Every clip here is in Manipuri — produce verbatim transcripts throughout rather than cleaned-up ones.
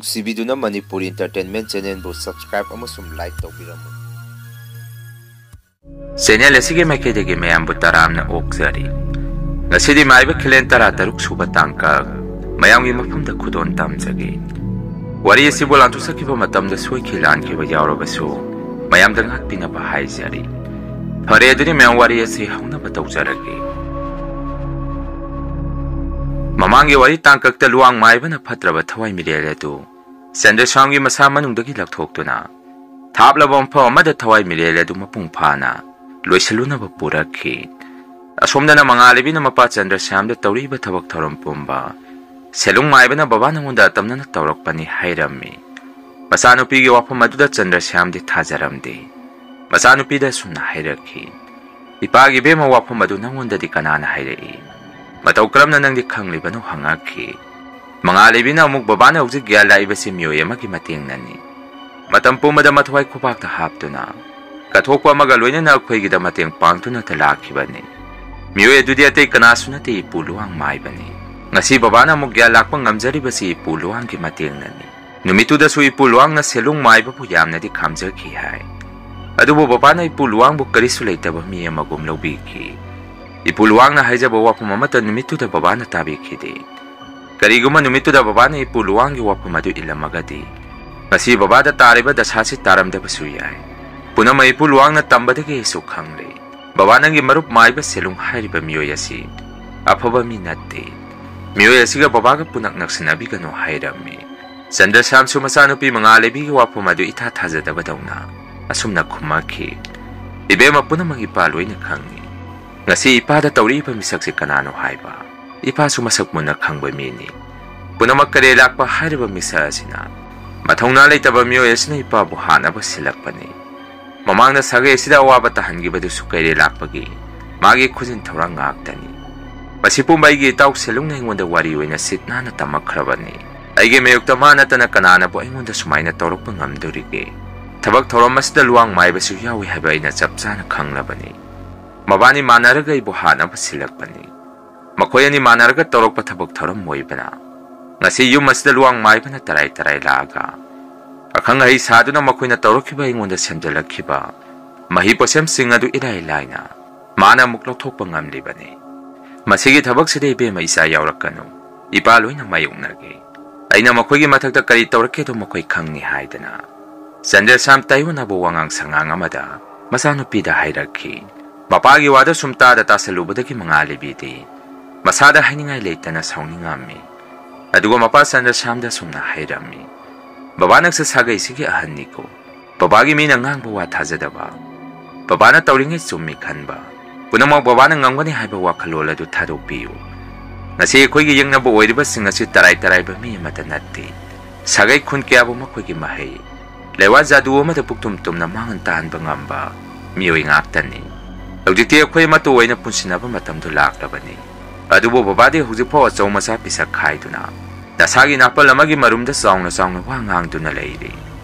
ꯅꯨꯡꯁꯤꯕꯤꯗꯨꯅ ꯃꯅꯤꯄꯨꯔ Entertainment Channelꯕꯨ subscribe ꯑꯃꯁꯨꯡ like ꯇꯧꯕꯤꯔꯝꯃꯨ꯫ Channel ꯑꯁꯤꯒꯤ ꯃꯥꯏꯀꯩꯗꯒꯤ ꯃꯌꯥꯝꯕꯨ ꯇꯔꯥꯝꯅ ꯑꯣꯛꯆꯔꯤ꯫ ꯉꯁꯤꯗꯤ ꯃꯥꯏꯕ ꯈꯤꯂꯦꯟ ꯇꯔꯥꯇꯔꯨꯛ ꯁꯨꯕ ꯇꯥꯡꯀꯛ ꯃꯌꯥꯝꯒꯤ ꯃꯐꯝꯗ ꯈꯨꯗꯣꯜ ꯇꯝꯖꯒꯦ꯫ ꯋꯥꯔꯤ ꯑꯁꯤꯕꯨ ꯂꯥꯟꯊꯣꯛꯆꯈꯤꯕ ꯃꯇꯝꯗ ꯁꯣꯏꯈꯤ ꯂꯥꯟꯈꯤꯕ ꯌꯥꯎꯔꯕꯁꯨ ꯃꯌꯥꯝꯗ ꯉꯥꯛꯄꯤꯅꯕ ꯍꯥꯏꯖꯔꯤ꯫ ꯐꯔꯦ, ꯑꯗꯨꯗꯤ ꯃꯌꯥꯝ ꯋꯥꯔꯤ ꯑꯁꯤ ꯍꯧꯅꯕ ꯇꯧꯖꯔꯒꯦ꯫ ꯃꯃꯥꯡꯒꯤ ꯋꯥꯔꯤ ꯇꯥꯡꯀꯛꯇ ꯂꯨꯋꯥꯡ ꯃꯥꯏꯕꯅ ꯐꯠꯇ꯭ꯔꯕ ꯊꯋꯥꯏ ꯃꯤꯔꯦꯜ ꯑꯗꯨ ꯆꯟꯗ꯭ꯔꯁ꯭ꯌꯥꯝꯒꯤ ꯃꯁꯥ ꯃꯅꯨꯡꯗꯒꯤ ꯂꯧꯊꯣꯛꯇꯨꯅ ꯊꯥꯞꯂꯕ ꯃꯐꯝ ꯑꯃꯗ ꯊꯋꯥꯏ ꯃꯤꯔꯦꯜ ꯑꯗꯨ ꯃꯄꯨꯡ ꯐꯥꯅ ꯂꯣꯏꯁꯤꯜꯂꯨꯅꯕ ꯄꯨꯔꯛꯈꯤ꯫ ꯑꯁꯣꯝꯗꯅ ꯃꯉꯥꯂꯩꯕꯤꯅ ꯃꯄꯥ ꯆꯟꯗ꯭ꯔꯁ꯭ꯌꯥꯝꯗ ꯇꯧꯔꯤꯕ ꯊꯕꯛ ꯊꯧꯔꯝ ꯄꯨꯝꯕ ꯁꯦꯂꯨꯡ ꯃꯥꯏꯕꯅ ꯕꯕꯥ ꯅꯉꯣꯟꯗ ꯑꯇꯝꯅꯅ ꯇꯧꯔꯛꯄꯅꯤ ꯍꯥꯏꯔꯝꯃꯤ꯫ ꯃꯆꯥꯅꯨꯄꯤꯒꯤ ꯋꯥꯐꯝ ꯑꯗꯨꯗ ꯆꯟꯗ꯭ꯔꯁ꯭ꯌꯥꯝꯗꯤ ꯊꯥꯖꯔꯝꯗꯦ꯫ ꯃꯆꯥꯅꯨꯄꯤꯗ ꯑꯁꯨꯝꯅ ꯍꯥꯏꯔꯛꯈꯤ, "ꯏꯄꯥꯒꯤ ꯏꯕꯦꯝꯃ ꯋꯥꯐꯝ ꯑꯗꯨ ꯅꯉꯣꯟꯗꯗꯤ ꯀꯅꯥꯅ ꯍꯥꯏꯔꯛꯏ? ꯃꯇꯧ ꯀꯔꯝꯅ ꯅꯪꯗꯤ ꯈꯪꯂꯤꯕꯅꯣ?" ꯍꯪꯉꯛꯈꯤ꯫ ꯃꯉꯥꯂꯩꯕꯤꯅ ꯑꯃꯨꯛ ꯕꯕꯥꯅ ꯍꯧꯖꯤꯛ ꯒ꯭ꯌꯥꯟ ꯂꯥꯛꯏꯕꯁꯤ ꯃꯤꯑꯣꯏ ꯑꯃꯒꯤ ꯃꯇꯦꯡꯅꯅꯤ꯫ ꯃꯇꯝ ꯄꯨꯝꯕꯗ ꯃꯊ꯭ꯋꯥꯏ ꯈꯨꯕꯥꯛꯇ ꯍꯥꯞꯇꯨꯅ ꯀꯠꯊꯣꯛꯄ ꯑꯃꯒ ꯂꯣꯏꯅꯅ ꯑꯩꯈꯣꯏꯒꯤꯗ ꯃꯇꯦꯡ ꯄꯥꯡꯗꯨꯅꯇ ꯂꯥꯛꯈꯤꯕꯅꯤ꯫ ꯃꯤꯑꯣꯏ ꯑꯗꯨꯗꯤ ꯑꯇꯩ ꯀꯅꯥꯁꯨ ꯅꯠꯇꯦ, ꯏꯄꯨ ꯂꯨꯋꯥꯡ ꯃꯥꯏꯕꯅꯤ꯫ ꯉꯁꯤ ꯕꯕꯥꯅ ꯑꯃꯨꯛ ꯒ꯭ꯌꯥꯟ ꯂꯥꯛꯄ ꯉꯝꯖꯔꯤꯕꯁꯤ ꯏꯄꯨ ꯂꯨꯋꯥꯡꯒꯤ ꯃꯇꯦꯡꯅꯅꯤ꯫ ꯅꯨꯃꯤꯠꯇꯨꯗꯁꯨ ꯏꯄꯨ ꯂꯨꯋꯥꯡꯅ ꯁꯦꯂꯨꯡ ꯃꯥꯏꯕꯕꯨ ꯌꯥꯝꯅꯗꯤ ꯈꯥꯝꯖꯈꯤ ꯍꯥꯏ꯫ ꯑꯗꯨꯕꯨ ꯕꯕꯥꯅ ꯏꯄꯨ ꯂꯨꯋꯥꯡꯕꯨ ꯀꯔꯤꯁꯨ ꯂꯩꯇꯕ ꯃꯤ ꯑꯃꯒꯨꯝ ꯂꯧꯕꯤꯈꯤ꯫ ꯏꯄꯨ ꯂꯨꯋꯥꯡꯅ ꯍꯥꯏꯖꯕ ꯋꯥꯐꯝ ꯑꯃꯠꯇ ꯅꯨꯃꯤꯠꯇꯨꯗ ꯕꯕꯥꯅ ꯇꯥꯕꯤꯈꯤꯗꯦ꯫ ꯀꯔꯤꯒꯨꯝꯕ ꯅꯨꯃꯤꯠꯇꯨꯗ ꯕꯕꯥꯅ ꯏꯄꯨ ꯂꯨꯋꯥꯡꯒꯤ ꯋꯥꯐꯝ ꯑꯗꯨ ꯏꯜꯂꯝꯃꯒꯗꯤ, ꯉꯁꯤ ꯕꯕꯥꯗ ꯇꯥꯔꯤꯕ ꯗꯁꯥꯁꯤ ꯇꯥꯔꯝꯗꯕꯁꯨ ꯌꯥꯏ꯫ ꯄꯨꯝꯅꯃꯛ ꯏꯄꯨ ꯂꯨꯋꯥꯡꯅ ꯇꯝꯕꯗꯒꯤ ꯑꯩꯁꯨ ꯈꯪꯂꯦ꯫ ꯕꯕꯥ, ꯅꯪꯒꯤ ꯃꯔꯨꯞ ꯃꯥꯏꯕ ꯁꯦꯂꯨꯡ ꯍꯥꯏꯔꯤꯕ ꯃꯤꯑꯣꯏ ꯑꯁꯤ ꯑꯐꯕ ꯃꯤ ꯅꯠꯇꯦ꯫ ꯃꯤꯑꯣꯏ ꯑꯁꯤꯒ ꯕꯕꯥꯒ ꯄꯨꯅꯛ ꯅꯛꯁꯤꯟꯅꯕꯤꯒꯅꯨ ꯍꯥꯏꯔꯝꯃꯤ꯫ ꯆꯟꯗ꯭ꯔꯁ꯭ꯌꯥꯝꯁꯨ ꯃꯆꯥꯅꯨꯄꯤ ꯃꯉꯥꯂꯩꯕꯤꯒꯤ ꯋꯥꯐꯝ ꯑꯗꯨ ꯏꯊꯥ ꯊꯥꯖꯗꯕꯗꯧꯅ ꯑꯁꯨꯝꯅ ꯈꯨꯝꯃꯛꯈꯤ, "ꯏꯕꯦꯝꯃ, ꯄꯨꯝꯅꯃꯛ ꯏꯄꯥ ꯂꯣꯏꯅ ꯈꯪꯏ꯫ ꯉꯁꯤ ꯏꯄꯥꯗ ꯇꯧꯔꯛꯏꯕ ꯃꯤꯁꯛꯁꯤ ꯀꯅꯥꯅꯣ ꯍꯥꯏꯕ? ꯏꯄꯥꯁꯨ ꯃꯁꯛ ꯃꯨꯟꯅ ꯈꯪꯕ ꯃꯤꯅꯤ꯫ ꯄꯨꯝꯅꯃꯛ ꯀꯩꯔꯦꯜ ꯂꯥꯛꯄ ꯍꯥꯏꯔꯤꯕ ꯃꯤꯁꯛ ꯑꯁꯤꯅ ꯃꯊꯧꯅꯥ ꯂꯩꯇꯕ ꯃꯤꯑꯣꯏ ꯑꯁꯤꯅ ꯏꯄꯥꯕꯨ ꯍꯥꯠꯅꯕ ꯁꯤꯜꯂꯛꯄꯅꯤ꯫ ꯃꯃꯥꯡꯗ ꯁꯥꯒꯩ ꯑꯁꯤꯗ ꯑꯋꯥꯕ ꯇꯥꯍꯟꯈꯤꯕꯗꯨꯁꯨ ꯀꯩꯔꯦꯜ ꯂꯥꯛꯄꯒꯤ ꯃꯥꯒꯤ ꯈꯨꯖꯤꯟ ꯊꯧꯔꯥꯡ ꯉꯥꯛꯇꯅꯤ꯫ ꯃꯁꯤ ꯄꯨꯝꯕ ꯑꯩꯒꯤ ꯏꯇꯥꯎ ꯁꯦꯂꯨꯡꯅ ꯑꯩꯉꯣꯟꯗ ꯋꯥꯔꯤ ꯑꯣꯏꯅ ꯁꯤꯠ ꯅꯥꯟꯅ ꯇꯝꯃꯛꯈ꯭ꯔꯕꯅꯤ꯫ ꯑꯩꯒꯤ ꯃꯥꯌꯣꯛꯇ ꯃꯥ ꯅꯠꯇꯅ ꯀꯅꯥꯅꯕꯨ ꯑꯩꯉꯣꯟꯗ ꯁꯨꯃꯥꯏꯅ ꯇꯧꯔꯛꯄ ꯉꯝꯗꯣꯔꯤꯒꯦ? ꯊꯕꯛ ꯊꯧꯔꯝ ꯑꯁꯤꯗ ꯂꯨꯋꯥꯡ ꯃꯥꯏꯕꯁꯨ ꯌꯥꯎꯏ ꯍꯥꯏꯕ ꯑꯩꯅ ꯆꯞ ꯆꯥꯅ ꯈꯪꯂꯕꯅꯤ꯫ ꯃꯕꯥꯅꯤ ꯃꯥꯟꯅꯔꯒ ꯑꯩꯕꯨ ꯍꯥꯠꯅꯕ ꯁꯤꯜꯂꯛꯄꯅꯤ꯫ ꯃꯈꯣꯏ ꯑꯅꯤ ꯃꯥꯟꯅꯔꯒ ꯇꯧꯔꯛꯄ ꯊꯕꯛ ꯊꯧꯔꯝ ꯑꯣꯏꯕꯅ ꯉꯁꯤ ꯌꯨꯝ ꯑꯁꯤꯗ ꯂꯨꯋꯥꯡ ꯃꯥꯏꯕꯅ ꯇꯔꯥꯏ ꯇꯔꯥꯏ ꯂꯥꯛꯑꯒ ꯑꯈꯪ ꯑꯍꯩ ꯁꯥꯗꯨꯅ ꯃꯈꯣꯏꯅ ꯇꯧꯔꯛꯈꯤꯕ ꯑꯩꯉꯣꯟꯗ ꯁꯦꯝꯖꯤꯜꯂꯛꯈꯤꯕ ꯃꯍꯩ ꯄꯣꯠꯁꯦꯝꯁꯤꯡ ꯑꯗꯨ ꯏꯔꯥꯏ ꯂꯥꯏꯅ ꯃꯥꯅ ꯑꯃꯨꯛ ꯂꯧꯊꯣꯛꯄ ꯉꯝꯂꯤꯕꯅꯤ꯫ ꯃꯁꯤꯒꯤ ꯊꯕꯛꯁꯤꯗ ꯏꯕꯦꯝꯃ ꯏꯆꯥ ꯌꯥꯎꯔꯛꯀꯅꯨ, ꯏꯄꯥ ꯂꯣꯏꯅ ꯃꯥꯌꯣꯛꯅꯒꯦ, ꯑꯩꯅ ꯃꯈꯣꯏꯒꯤ ꯃꯊꯛꯇ ꯀꯔꯤ ꯇꯧꯔꯛꯀꯦꯗꯣ ꯃꯈꯣꯏ ꯈꯪꯅꯤ ꯍꯥꯏꯗꯅ ꯆꯟꯗ꯭ꯔꯁꯥꯝ ꯇꯥꯏꯌꯣꯟꯅꯕ ꯋꯥꯉꯥꯡ ꯁꯉꯥꯡ ꯑꯃꯗ ꯃꯆꯥꯅꯨꯄꯤꯗ ꯍꯥꯏꯔꯛꯈꯤ꯫ ꯃꯄꯥꯒꯤ ꯋꯥꯗ ꯁꯨꯝ ꯇꯥꯗ ꯇꯥꯁꯜꯂꯨꯕꯗꯒꯤ ꯃꯉꯥꯂꯤꯕꯤꯗꯤ ꯃꯁꯥꯗ ꯍꯥꯏꯅꯤꯡꯉꯥꯏ ꯂꯩꯇꯅ ꯁꯥꯎꯅꯤꯡꯉꯝꯃꯤ꯫ ꯑꯗꯨꯒ ꯃꯄꯥ ꯆꯟꯗ꯭ꯔꯁꯥꯝꯗ ꯁꯨꯝꯅ ꯍꯥꯏꯔꯝꯃꯤ, "ꯕꯕꯥ, ꯅꯪꯁꯦ ꯁꯥꯒꯩꯁꯤꯒꯤ ꯑꯍꯟꯅꯤꯀꯣ꯫ ꯕꯕꯥꯒꯤ ꯃꯤꯅ ꯉꯥꯡꯕ ꯋꯥ ꯊꯥꯖꯗꯕ, ꯕꯕꯥꯅ ꯇꯧꯔꯤꯉꯩ ꯆꯨꯝꯃꯤ ꯈꯟꯕ, ꯄꯨꯝꯅꯃꯛ ꯕꯕꯥꯅ ꯉꯝꯒꯅꯤ ꯍꯥꯏꯕ ꯋꯥꯈꯜꯂꯣꯟ ꯑꯗꯨ ꯊꯥꯗꯣꯛꯄꯤꯌꯨ꯫ ꯉꯁꯤ ꯑꯩꯈꯣꯏꯒꯤ ꯌꯦꯛꯅꯕ ꯑꯣꯏꯔꯤꯕꯁꯤꯡ ꯑꯁꯤ ꯇꯔꯥꯏ ꯇꯔꯥꯏꯕ ꯃꯤ ꯑꯃꯠꯇ ꯅꯠꯇꯦ꯫ ꯁꯥꯒꯩ ꯈꯨꯟ ꯀꯌꯥꯕꯨ ꯃꯈꯣꯏꯒꯤ ꯃꯍꯩ, ꯂꯩꯋꯥ ꯖꯥꯗꯨ ꯑꯃꯗ ꯄꯨꯛꯇꯨꯝ ꯇꯨꯝꯅ ꯃꯥꯡꯍꯟ ꯇꯥꯍꯟꯕ ꯉꯝꯕ ꯃꯤꯑꯣꯏ ꯉꯥꯛꯇꯅꯤ꯫ ꯍꯧꯖꯤꯛꯇꯤ ꯑꯩꯈꯣꯏ ꯑꯃꯠꯇ ꯑꯣꯏꯅ ꯄꯨꯟꯁꯤꯟꯅꯕ ꯃꯇꯝꯗꯨ ꯂꯥꯛꯂꯕꯅꯤ꯫ ꯑꯗꯨꯕꯨ ꯕꯕꯥꯗꯤ ꯍꯧꯖꯤꯛꯐꯥꯎ ꯑꯆꯧ ꯃꯆꯥ ꯄꯤꯁꯛ ꯈꯥꯏꯗꯨꯅ ꯅꯁꯥꯒꯤ ꯅꯥꯄꯜ ꯑꯃꯒꯤ ꯃꯔꯨꯝꯗ ꯆꯥꯎꯅ ꯆꯥꯎꯅ ꯋꯥ ꯉꯥꯡꯗꯨꯅ ꯂꯩꯔꯤ꯫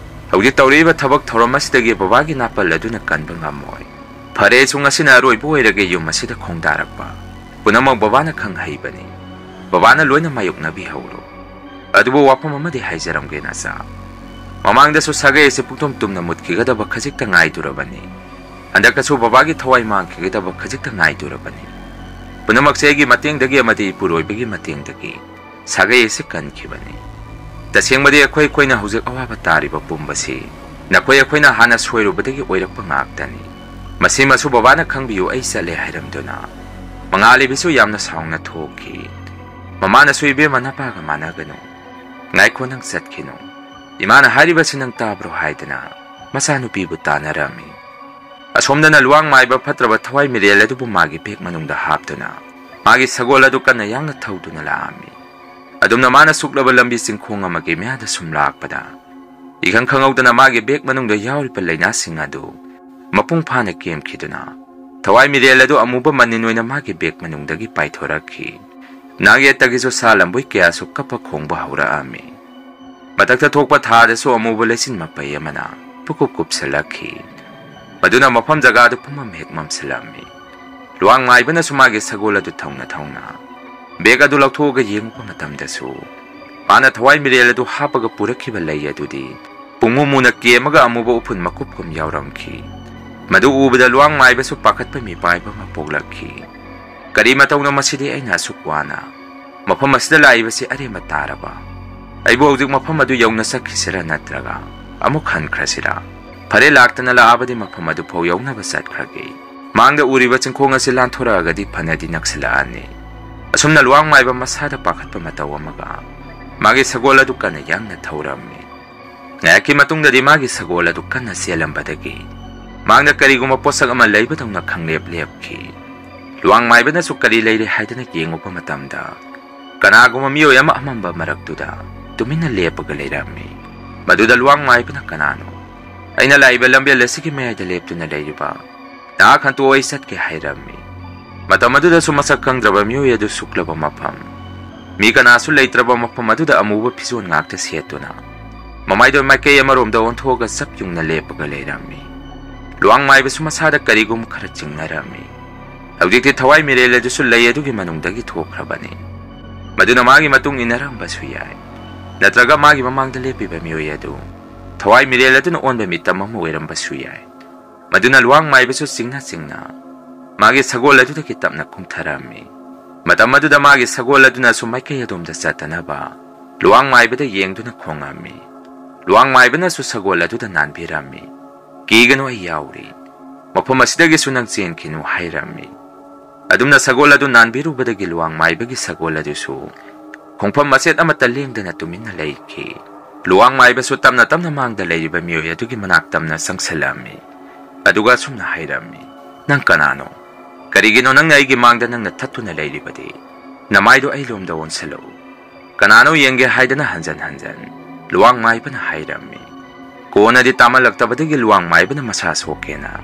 ꯍꯧꯖꯤꯛ ꯇꯧꯔꯛꯏꯕ ꯊꯕꯛ ꯊꯧꯔꯝ ꯑꯁꯤꯗꯒꯤ ꯕꯕꯥꯒꯤ ꯅꯥꯄꯜ ꯑꯗꯨꯅ ꯀꯟꯕ ꯉꯝꯃꯣꯏ꯫ ꯐꯔꯦꯁꯨ, ꯉꯁꯤꯅ ꯑꯔꯣꯏꯕ ꯑꯣꯏꯔꯒꯦ ꯌꯨꯝ ꯑꯁꯤꯗ ꯈꯣꯡꯗꯥꯔꯛꯄ꯫ ꯄꯨꯝꯅꯃꯛ ꯕꯕꯥꯅ ꯈꯪ ꯍꯩꯕꯅꯤ꯫ ꯕꯕꯥꯅ ꯂꯣꯏꯅ ꯃꯥꯌꯣꯛꯅꯕꯤꯍꯧꯔꯣ꯫ ꯑꯗꯨꯕꯨ ꯋꯥꯐꯝ ꯑꯃꯗꯤ ꯍꯥꯏꯖꯔꯝꯒꯦ ꯅꯆꯥ꯫ ꯃꯃꯥꯡꯗꯁꯨ ꯁꯥꯒꯩ ꯑꯁꯤ ꯄꯨꯛꯇꯨꯝ ꯇꯨꯝꯅ ꯃꯨꯠꯈꯤꯒꯗꯕ ꯈꯖꯤꯛꯇ ꯉꯥꯏꯗꯨꯔꯕꯅꯤ꯫ ꯍꯟꯗꯛꯇꯁꯨ ꯕꯕꯥꯒꯤ ꯊꯋꯥꯏ ꯃꯥꯡꯈꯤꯒꯗꯕ ꯈꯖꯤꯛꯇ ꯉꯥꯏꯗꯨꯔꯕꯅꯤ꯫ ꯄꯨꯝꯅꯃꯛꯁꯦ ꯑꯩꯒꯤ ꯃꯇꯦꯡꯗꯒꯤ ꯑꯃꯗꯤ ꯏꯄꯨꯔꯣꯏꯕꯒꯤ ꯃꯇꯦꯡꯗꯒꯤ ꯁꯥꯒꯩ ꯑꯁꯤ ꯀꯟꯈꯤꯕꯅꯤ꯫ ꯇꯁꯦꯡꯕꯗꯤ ꯑꯩꯈꯣꯏ ꯑꯩꯈꯣꯏꯅ ꯍꯧꯖꯤꯛ ꯑꯋꯥꯕ ꯇꯥꯔꯤꯕ ꯄꯨꯝꯕꯁꯤ ꯅꯈꯣꯏ ꯑꯩꯈꯣꯏꯅ ꯍꯥꯟꯅ ꯁꯣꯏꯔꯨꯕꯗꯒꯤ ꯑꯣꯏꯔꯛꯄ ꯉꯥꯛꯇꯅꯤ꯫ ꯃꯁꯤꯃꯁꯨ ꯕꯕꯥꯅ ꯈꯪꯕꯤꯌꯨ, ꯑꯩ ꯆꯠꯂꯦ ꯍꯥꯏꯔꯝꯗꯨꯅ ꯃꯉꯥꯂꯤꯕꯤꯁꯨ ꯌꯥꯝꯅ ꯁꯥꯎꯅ ꯊꯣꯛꯈꯤ꯫ ꯃꯃꯥꯅꯁꯨ, "ꯏꯕꯦꯝꯃ, ꯅꯄꯥꯒ ꯃꯥꯟꯅꯒꯅꯨ꯫ ꯉꯥꯏꯈꯣ, ꯅꯪ ꯆꯠꯈꯤꯅꯨ꯫ ꯏꯃꯥꯅ ꯍꯥꯏꯔꯤꯕꯁꯤ ꯅꯪ ꯇꯥꯕ꯭ꯔꯣ?" ꯍꯥꯏꯗꯅ ꯃꯆꯥꯅꯨꯄꯤꯕꯨ ꯇꯥꯟꯅꯔꯝꯃꯤ꯫ ꯑꯁꯣꯝꯗꯅ ꯂꯨꯋꯥꯡ ꯃꯥꯏꯕ ꯐꯠꯇ꯭ꯔꯕ ꯊꯋꯥꯏ ꯃꯤꯔꯦꯜ ꯑꯗꯨꯕꯨ ꯃꯥꯒꯤ ꯕꯦꯒ ꯃꯅꯨꯡꯗ ꯍꯥꯞꯇꯨꯅ ꯃꯥꯒꯤ ꯁꯒꯣꯜ ꯑꯗꯨ ꯀꯟꯅ ꯌꯥꯡꯅ ꯊꯧꯗꯨꯅ ꯂꯥꯛꯑꯝꯃꯤ꯫ ꯑꯗꯨꯝꯅ ꯃꯥꯅ ꯁꯨꯛꯂꯕ ꯂꯝꯕꯤ ꯆꯤꯡꯈꯣꯡ ꯑꯃꯒꯤ ꯃꯌꯥꯗ ꯁꯨꯝ ꯂꯥꯛꯄꯗ ꯏꯈꯪ ꯈꯪꯍꯧꯗꯅ ꯃꯥꯒꯤ ꯕꯦꯒ ꯃꯅꯨꯡꯗ ꯌꯥꯎꯔꯤꯕ ꯂꯥꯏꯅꯥꯁꯤꯡ ꯑꯗꯨ ꯃꯄꯨꯡ ꯐꯥꯅ ꯀꯦꯝꯈꯤꯗꯨꯅ ꯊꯋꯥꯏ ꯃꯤꯔꯦꯜ ꯑꯗꯨ ꯑꯃꯨꯕ ꯃꯅꯤꯟ ꯑꯣꯏꯅ ꯃꯥꯒꯤ ꯕꯦꯒ ꯃꯅꯨꯡꯗꯒꯤ ꯄꯥꯏꯊꯣꯔꯛꯈꯤ꯫ ꯅꯥꯛꯌꯦꯠꯇꯒꯤꯁꯨ ꯁꯥ ꯂꯝꯕꯣꯏ ꯀꯌꯥꯁꯨ ꯀꯞꯄ ꯈꯣꯡꯕ ꯍꯧꯔꯛꯑꯝꯃꯤ꯫ ꯃꯊꯛꯇ ꯊꯣꯛꯄ ꯊꯥꯗꯁꯨ ꯑꯃꯨꯕ ꯂꯩꯆꯤꯟ ꯃꯄꯩ ꯑꯃꯅ ꯄꯨꯀꯨꯞ ꯀꯨꯞꯁꯤꯜꯂꯛꯈꯤ꯫ ꯃꯗꯨꯅ ꯃꯐꯝ ꯖꯒꯥꯗꯨ ꯄꯨꯝꯃꯝ ꯍꯦꯛ ꯃꯝꯁꯤꯜꯂꯝꯃꯤ꯫ ꯂꯨꯋꯥꯡ ꯃꯥꯏꯕꯅꯁꯨ ꯃꯥꯒꯤ ꯁꯒꯣꯜ ꯑꯗꯨ ꯊꯧꯅ ꯊꯧꯅ ꯕꯦꯒ ꯑꯗꯨ ꯂꯧꯊꯣꯛꯑꯒ ꯌꯦꯡꯉꯨꯕ ꯃꯇꯝꯗꯁꯨ ꯃꯥꯅ ꯊꯋꯥꯏ ꯃꯤꯔꯦꯜ ꯑꯗꯨ ꯍꯥꯞꯄꯒ ꯄꯨꯔꯛꯈꯤꯕ ꯂꯩ ꯑꯗꯨꯗꯤ ꯄꯨꯡꯃꯨ ꯃꯨꯅ ꯀꯦꯝꯃꯒ ꯑꯃꯨꯕ ꯎꯐꯨꯟ ꯃꯀꯨꯞ ꯀꯨꯝ ꯌꯥꯎꯔꯝꯈꯤ꯫ ꯃꯗꯨ ꯎꯕꯗ ꯂꯨꯋꯥꯡ ꯃꯥꯏꯕꯁꯨ ꯄꯥꯈꯠꯄ ꯃꯤꯄꯥꯏꯕ ꯑꯃ ꯄꯣꯛꯂꯛꯈꯤ꯫ "ꯀꯔꯤ ꯃꯇꯧꯅꯣ ꯃꯁꯤꯗꯤ? ꯑꯩꯅ ꯑꯁꯨꯛ ꯋꯥꯅ ꯃꯐꯝ ꯑꯁꯤꯗ ꯂꯥꯛꯏꯕꯁꯤ ꯑꯔꯦꯝꯕ ꯇꯥꯔꯕ? ꯑꯩꯕꯨ ꯍꯧꯖꯤꯛ ꯃꯐꯝ ꯑꯗꯨ ꯌꯧꯅ ꯆꯠꯈꯤꯁꯤꯔꯥ, ꯅꯠꯇ꯭ꯔꯒ ꯑꯃꯨꯛ ꯍꯟꯈ꯭ꯔꯁꯤꯔꯥ?" "ꯐꯔꯦ, ꯂꯥꯛꯇꯅ ꯂꯥꯛꯑꯕꯗꯤ ꯃꯐꯝ ꯑꯗꯨ ꯐꯥꯎ ꯌꯧꯅꯕ ꯆꯠꯈ꯭ꯔꯒꯦ꯫ ꯃꯥꯡꯗ ꯎꯔꯤꯕ ꯆꯤꯡꯈꯣꯡ ꯑꯁꯤ ꯂꯥꯟꯊꯣꯔꯛꯑꯒꯗꯤ ꯐꯅꯗꯤ ꯅꯛꯁꯤꯜꯂꯛꯑꯅꯤ꯫" ꯑꯁꯨꯝꯅ ꯂꯨꯋꯥꯡ ꯃꯥꯏꯕ ꯃꯁꯥꯗ ꯄꯥꯈꯠꯄ ꯃꯇꯧ ꯑꯃꯒ ꯃꯥꯒꯤ ꯁꯒꯣꯜ ꯑꯗꯨ ꯀꯟꯅ ꯌꯥꯡꯅ ꯊꯧꯔꯝꯃꯤ꯫ ꯉꯥꯏꯍꯥꯛꯀꯤ ꯃꯇꯨꯡꯗꯗꯤ ꯃꯥꯒꯤ ꯁꯒꯣꯜ ꯑꯗꯨ ꯀꯟꯅ ꯆꯦꯜꯂꯝꯕꯗꯒꯤ ꯃꯥꯡꯗ ꯀꯔꯤꯒꯨꯝꯕ ꯄꯣꯠꯁꯛ ꯑꯃ ꯂꯩꯕꯗꯧꯅ ꯈꯪꯂꯦꯞ ꯂꯦꯞꯈꯤ꯫ ꯂꯨꯋꯥꯡ ꯃꯥꯏꯕꯅꯁꯨ ꯀꯔꯤ ꯂꯩꯔꯦ ꯍꯥꯏꯗꯅ ꯌꯦꯡꯉꯨꯕ ꯃꯇꯝꯗ, ꯀꯅꯥꯒꯨꯝꯕ ꯃꯤꯑꯣꯏ ꯑꯃ ꯑꯃꯝꯕ ꯃꯔꯛꯇꯨꯗ ꯇꯨꯃꯤꯟꯅ ꯂꯦꯞꯄꯒ ꯂꯩꯔꯝꯃꯤ꯫ ꯃꯗꯨꯗ ꯂꯨꯋꯥꯡ ꯃꯥꯏꯕꯅ, "ꯀꯅꯥꯅꯣ? ꯑꯩꯅ ꯂꯥꯛꯏꯕ ꯂꯝꯕꯦꯜ ꯑꯁꯤꯒꯤ ꯃꯌꯥꯏꯗ ꯂꯦꯞꯇꯨꯅ ꯂꯩꯔꯤꯕ ꯅꯍꯥꯛ ꯍꯟꯇꯣꯛꯑꯣ, ꯑꯩ ꯆꯠꯀꯦ" ꯍꯥꯏꯔꯝꯃꯤ꯫ ꯃꯇꯝ ꯑꯗꯨꯗꯁꯨ ꯃꯁꯛ ꯈꯪꯗ꯭ꯔꯕ ꯃꯤꯑꯣꯏ ꯑꯗꯨ ꯁꯨꯛꯂꯕ ꯃꯐꯝ, ꯃꯤ ꯀꯅꯥꯁꯨ ꯂꯩꯇ꯭ꯔꯕ ꯃꯐꯝ ꯑꯗꯨꯗ ꯑꯃꯨꯕ ꯐꯤꯖꯣꯜ ꯉꯥꯛꯇ ꯁꯦꯠꯇꯨꯅ ꯃꯃꯥꯏꯗꯣ ꯃꯥꯏꯀꯩ ꯑꯃꯔꯣꯝꯗ ꯑꯣꯟꯊꯣꯛꯑꯒ ꯆꯞ ꯌꯨꯡꯅ ꯂꯦꯞꯄꯒ ꯂꯩꯔꯝꯃꯤ꯫ ꯂꯨꯋꯥꯡ ꯃꯥꯏꯕꯁꯨ ꯃꯁꯥꯗ ꯀꯔꯤꯒꯨꯝꯕ ꯈꯔ ꯆꯤꯡꯅꯔꯝꯃꯤ꯫ ꯍꯧꯖꯤꯛꯇꯤ ꯊꯋꯥꯏ ꯃꯤꯔꯦꯜ ꯑꯗꯨꯁꯨ ꯂꯩ ꯑꯗꯨꯒꯤ ꯃꯅꯨꯡꯗꯒꯤ ꯊꯣꯛꯈ꯭ꯔꯕꯅꯤ꯫ ꯃꯗꯨꯅ ꯃꯥꯒꯤ ꯃꯇꯨꯡ ꯏꯟꯅꯔꯝꯕꯁꯨ ꯌꯥꯏ, ꯅꯠꯇ꯭ꯔꯒ ꯃꯥꯒꯤ ꯃꯃꯥꯡꯗ ꯂꯦꯞꯄꯤꯕ ꯃꯤꯑꯣꯏ ꯑꯗꯨ ꯊꯋꯥꯏ ꯃꯤꯔꯦꯜ ꯑꯗꯨꯅ ꯑꯣꯟꯕ ꯃꯤꯇꯝ ꯑꯃ ꯑꯣꯏꯔꯝꯕꯁꯨ ꯌꯥꯏ꯫ ꯃꯗꯨꯅ ꯂꯨꯋꯥꯡ ꯃꯥꯏꯕꯁꯨ ꯆꯤꯡꯅ ꯆꯤꯡꯅ ꯃꯥꯒꯤ ꯁꯒꯣꯜ ꯑꯗꯨꯗꯒꯤ ꯇꯞꯅ ꯀꯨꯝꯊꯔꯝꯃꯤ꯫ ꯃꯇꯝ ꯑꯗꯨꯗ ꯃꯥꯒꯤ ꯁꯒꯣꯜ ꯑꯗꯨꯅꯁꯨ ꯃꯥꯏꯀꯩ ꯑꯗꯣꯝꯗ ꯆꯠꯇꯅꯕ ꯂꯨꯋꯥꯡ ꯃꯥꯏꯕꯗ ꯌꯦꯡꯗꯨꯅ ꯈꯣꯡꯉꯝꯃꯤ꯫ ꯂꯨꯋꯥꯡ ꯃꯥꯏꯕꯅꯁꯨ ꯁꯒꯣꯜ ꯑꯗꯨꯗ ꯅꯥꯟꯕꯤꯔꯝꯃꯤ꯫ "ꯀꯤꯒꯅꯨ, ꯑꯩ ꯌꯥꯎꯔꯤ꯫ ꯃꯐꯝ ꯑꯁꯤꯗꯒꯤꯁꯨ ꯅꯪ ꯆꯦꯟꯈꯤꯅꯨ" ꯍꯥꯏꯔꯝꯃꯤ꯫ ꯑꯗꯨꯝꯅ ꯁꯒꯣꯜ ꯑꯗꯨ ꯅꯥꯟꯕꯤꯔꯨꯕꯗꯒꯤ ꯂꯨꯋꯥꯡ ꯃꯥꯏꯕꯒꯤ ꯁꯒꯣꯜ ꯑꯗꯨꯁꯨ ꯈꯣꯡꯐꯝ ꯃꯆꯦꯠ ꯑꯃꯠꯇ ꯂꯦꯡꯗꯅ ꯇꯨꯃꯤꯟꯅ ꯂꯩꯈꯤ꯫ ꯂꯨꯋꯥꯡ ꯃꯥꯏꯕꯁꯨ ꯇꯞꯅ ꯇꯞꯅ ꯃꯥꯡꯗ ꯂꯩꯔꯤꯕ ꯃꯤꯑꯣꯏ ꯑꯗꯨꯒꯤ ꯃꯅꯥꯛ ꯇꯝꯅ ꯆꯪꯁꯤꯜꯂꯝꯃꯤ꯫ ꯑꯗꯨꯒ ꯑꯁꯨꯝꯅ ꯍꯥꯏꯔꯝꯃꯤ, "ꯅꯪ ꯀꯅꯥꯅꯣ? ꯀꯔꯤꯒꯤꯅꯣ ꯅꯪꯅ ꯑꯩꯒꯤ ꯃꯥꯡꯗ ꯅꯪꯅ ꯊꯠꯇꯨꯅ ꯂꯩꯔꯤꯕꯗꯤ? ꯅꯃꯥꯏꯗꯣ ꯑꯩ ꯂꯣꯝꯗ ꯑꯣꯟꯁꯤꯜꯂꯛꯎ꯫ ꯀꯅꯥꯅꯣ ꯌꯦꯡꯒꯦ" ꯍꯥꯏꯗꯅ ꯍꯟꯖꯟ ꯍꯟꯖꯟ ꯂꯨꯋꯥꯡ ꯃꯥꯏꯕꯅ ꯍꯥꯏꯔꯝꯃꯤ꯫ ꯀꯣꯟꯅꯗꯤ ꯇꯥꯃꯜꯂꯛꯇꯕꯗꯒꯤ ꯂꯨꯋꯥꯡ ꯃꯥꯏꯕꯅ ꯃꯁꯥ ꯁꯣꯛꯀꯦꯅ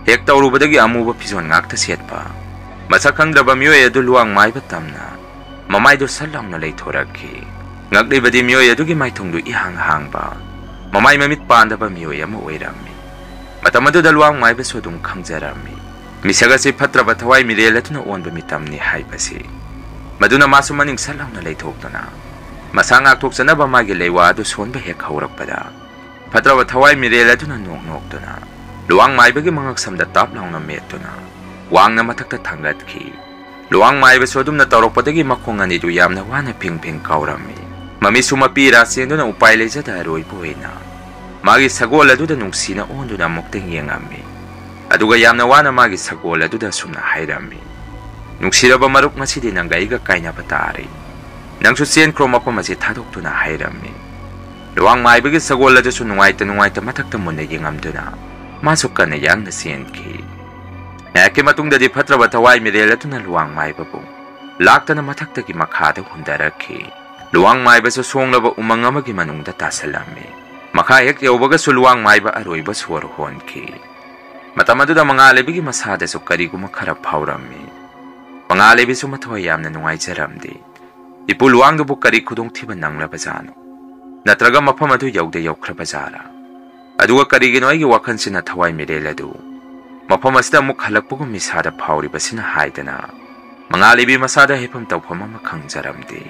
ꯍꯦꯛ ꯇꯧꯔꯨꯕꯗꯒꯤ ꯑꯃꯨꯕ ꯐꯤꯖꯣꯜ ꯉꯥꯛꯇ ꯁꯦꯠꯄ, ꯃꯁꯛ ꯈꯪꯗ꯭ꯔꯕ ꯃꯤꯑꯣꯏ ꯑꯗꯨ ꯂꯨꯋꯥꯡ ꯃꯥꯏꯕ ꯇꯝꯅ ꯃꯃꯥꯏꯗꯨ ꯁꯠ ꯂꯥꯎꯅ ꯂꯩꯊꯣꯔꯛꯈꯤ꯫ ꯉꯛꯂꯤꯕꯗꯤ ꯃꯤꯑꯣꯏ ꯑꯗꯨꯒꯤ ꯃꯥꯏꯊꯣꯡꯗꯨ ꯏꯍꯥꯡ ꯍꯥꯡꯕ, ꯃꯃꯥꯏ ꯃꯃꯤꯠ ꯄꯥꯟꯗꯕ ꯃꯤꯑꯣꯏ ꯑꯃ ꯑꯣꯏꯔꯝꯃꯤ꯫ ꯃꯇꯝ ꯑꯗꯨꯗ ꯂꯨꯋꯥꯡ ꯃꯥꯏꯕꯁꯨ ꯑꯗꯨꯝ ꯈꯪꯖꯔꯝꯃꯤ, ꯃꯤꯁꯛ ꯑꯁꯤ ꯐꯠꯇ꯭ꯔꯕ ꯊꯋꯥꯏ ꯃꯤꯔꯦꯜ ꯑꯗꯨꯅ ꯑꯣꯟꯕ ꯃꯤꯇꯝꯅꯤ ꯍꯥꯏꯕꯁꯤ꯫ ꯃꯗꯨꯅ ꯃꯥꯁꯨ ꯃꯅꯤꯡ ꯁꯠ ꯂꯥꯎꯅ ꯂꯩꯊꯣꯛꯇꯨꯅ ꯃꯁꯥ ꯉꯥꯛꯊꯣꯛꯆꯅꯕ ꯃꯥꯒꯤ ꯂꯩꯋꯥ ꯑꯗꯨ ꯁꯣꯟꯕ ꯍꯦꯛ ꯍꯧꯔꯛꯄꯗ, ꯐꯠꯇ꯭ꯔꯕ ꯊꯋꯥꯏ ꯃꯤꯔꯦꯜ ꯑꯗꯨꯅ ꯅꯣꯛ ꯅꯣꯛꯇꯨꯅ ꯂꯨꯋꯥꯡ ꯃꯥꯏꯕꯒꯤ ꯃꯉꯛꯁꯝꯗ ꯇꯥꯞ ꯂꯥꯎꯅ ꯃꯦꯠꯇꯨꯅ ꯋꯥꯡꯅ ꯃꯊꯛꯇ ꯊꯥꯡꯒꯠꯈꯤ꯫ ꯂꯨꯋꯥꯡ ꯃꯥꯏꯕꯁꯨ ꯑꯗꯨꯝꯅ ꯇꯧꯔꯛꯄꯗꯒꯤ ꯃꯈꯣꯡ ꯑꯅꯤꯗꯨ ꯌꯥꯝꯅ ꯋꯥꯅ ꯐꯤꯡ ꯐꯤꯡ ꯀꯥꯎꯔꯝꯃꯤ꯫ ꯃꯃꯤꯠꯁꯨ ꯃꯄꯤ ꯏꯔꯥ ꯆꯦꯟꯗꯨꯅ ꯎꯄꯥꯏ ꯂꯩꯖꯗ ꯑꯔꯣꯏꯕ ꯑꯣꯏꯅ ꯃꯥꯒꯤ ꯁꯒꯣꯜ ꯑꯗꯨꯗ ꯅꯨꯡꯁꯤꯅ ꯑꯣꯟꯗꯨꯅ ꯑꯃꯨꯛꯇꯪ ꯌꯦꯡꯉꯝꯃꯤ꯫ ꯑꯗꯨꯒ ꯌꯥꯝꯅ ꯋꯥꯅ ꯃꯥꯒꯤ ꯁꯒꯣꯜ ꯑꯗꯨꯗ ꯑꯁꯨꯝꯅ ꯍꯥꯏꯔꯝꯃꯤ, "ꯅꯨꯡꯁꯤꯔꯕ ꯃꯔꯨꯞ, ꯉꯁꯤꯗꯤ ꯅꯪꯒ ꯑꯩꯒ ꯀꯥꯏꯅꯕ ꯇꯥꯔꯦ꯫ ꯅꯪꯁꯨ ꯆꯦꯟꯈ꯭ꯔꯣ," ꯃꯐꯝ ꯑꯁꯤ ꯊꯥꯗꯣꯛꯇꯨꯅ ꯍꯥꯏꯔꯝꯃꯤ꯫ ꯂꯨꯋꯥꯡ ꯃꯥꯏꯕꯒꯤ ꯁꯒꯣꯜ ꯑꯗꯨꯁꯨ ꯅꯨꯡꯉꯥꯏꯇ ꯅꯨꯡꯉꯥꯏꯇ ꯃꯊꯛꯇ ꯃꯨꯟꯅ ꯌꯦꯡꯉꯝꯗꯨꯅ ꯃꯥꯁꯨ ꯀꯟꯅ ꯌꯥꯡꯅ ꯆꯦꯟꯈꯤ꯫ ꯉꯥꯏꯍꯥꯛꯀꯤ ꯃꯇꯨꯡꯗꯗꯤ ꯐꯠꯇ꯭ꯔꯕ ꯊꯋꯥꯏ ꯃꯤꯔꯦꯜ ꯑꯗꯨꯅ ꯂꯨꯋꯥꯡ ꯃꯥꯏꯕꯕꯨ ꯂꯥꯛꯇꯅ ꯃꯊꯛꯇꯒꯤ ꯃꯈꯥꯗ ꯍꯨꯟꯊꯔꯛꯈꯤ꯫ ꯂꯨꯋꯥꯡ ꯃꯥꯏꯕꯁꯨ ꯁꯣꯡꯂꯕ ꯎꯃꯪ ꯑꯃꯒꯤ ꯃꯅꯨꯡꯗ ꯇꯥꯁꯤꯜꯂꯝꯃꯤ꯫ ꯃꯈꯥ ꯍꯦꯛ ꯌꯧꯕꯒꯁꯨ ꯂꯨꯋꯥꯡ ꯃꯥꯏꯕ ꯑꯔꯣꯏꯕ ꯁꯣꯔ ꯍꯣꯟꯈꯤ꯫ ꯃꯇꯝ ꯑꯗꯨꯗ ꯃꯉꯥꯜꯂꯩꯕꯤꯒꯤ ꯃꯁꯥꯗꯁꯨ ꯀꯔꯤꯒꯨꯝꯕ ꯈꯔ ꯐꯥꯎꯔꯝꯃꯤ꯫ ꯃꯉꯥꯜꯂꯩꯕꯤꯁꯨ ꯃꯊꯋꯥꯏ ꯌꯥꯝꯅ ꯅꯨꯡꯉꯥꯏꯖꯔꯝꯗꯦ꯫ ꯏꯄꯨ ꯂꯨꯋꯥꯡꯗꯨꯕꯨ ꯀꯔꯤ ꯈꯨꯗꯣꯡꯊꯤꯕ ꯅꯪꯂꯕꯖꯥꯠꯅꯣ? ꯅꯠꯇ꯭ꯔꯒ ꯃꯐꯝ ꯑꯗꯨ ꯌꯧꯗ ꯌꯧꯈ꯭ꯔꯕꯖꯥꯠꯂꯥ? ꯑꯗꯨꯒ ꯀꯔꯤꯒꯤꯅꯣ ꯑꯩꯒꯤ ꯋꯥꯈꯜꯁꯤꯅ ꯊꯋꯥꯏ ꯃꯤꯔꯦꯜ ꯑꯗꯨ ꯃꯐꯝ ꯑꯁꯤꯗ ꯑꯃꯨꯛ ꯍꯜꯂꯛꯄꯒꯨꯝ ꯏꯁꯥꯗ ꯐꯥꯎꯔꯤꯕꯁꯤꯅ ꯍꯥꯏꯗꯅ ꯃꯉꯥꯜꯂꯩꯕꯤ ꯃꯁꯥꯗ ꯍꯥꯏꯐꯝ ꯇꯧꯐꯝ ꯑꯃ ꯈꯪꯖꯔꯝꯗꯦ꯫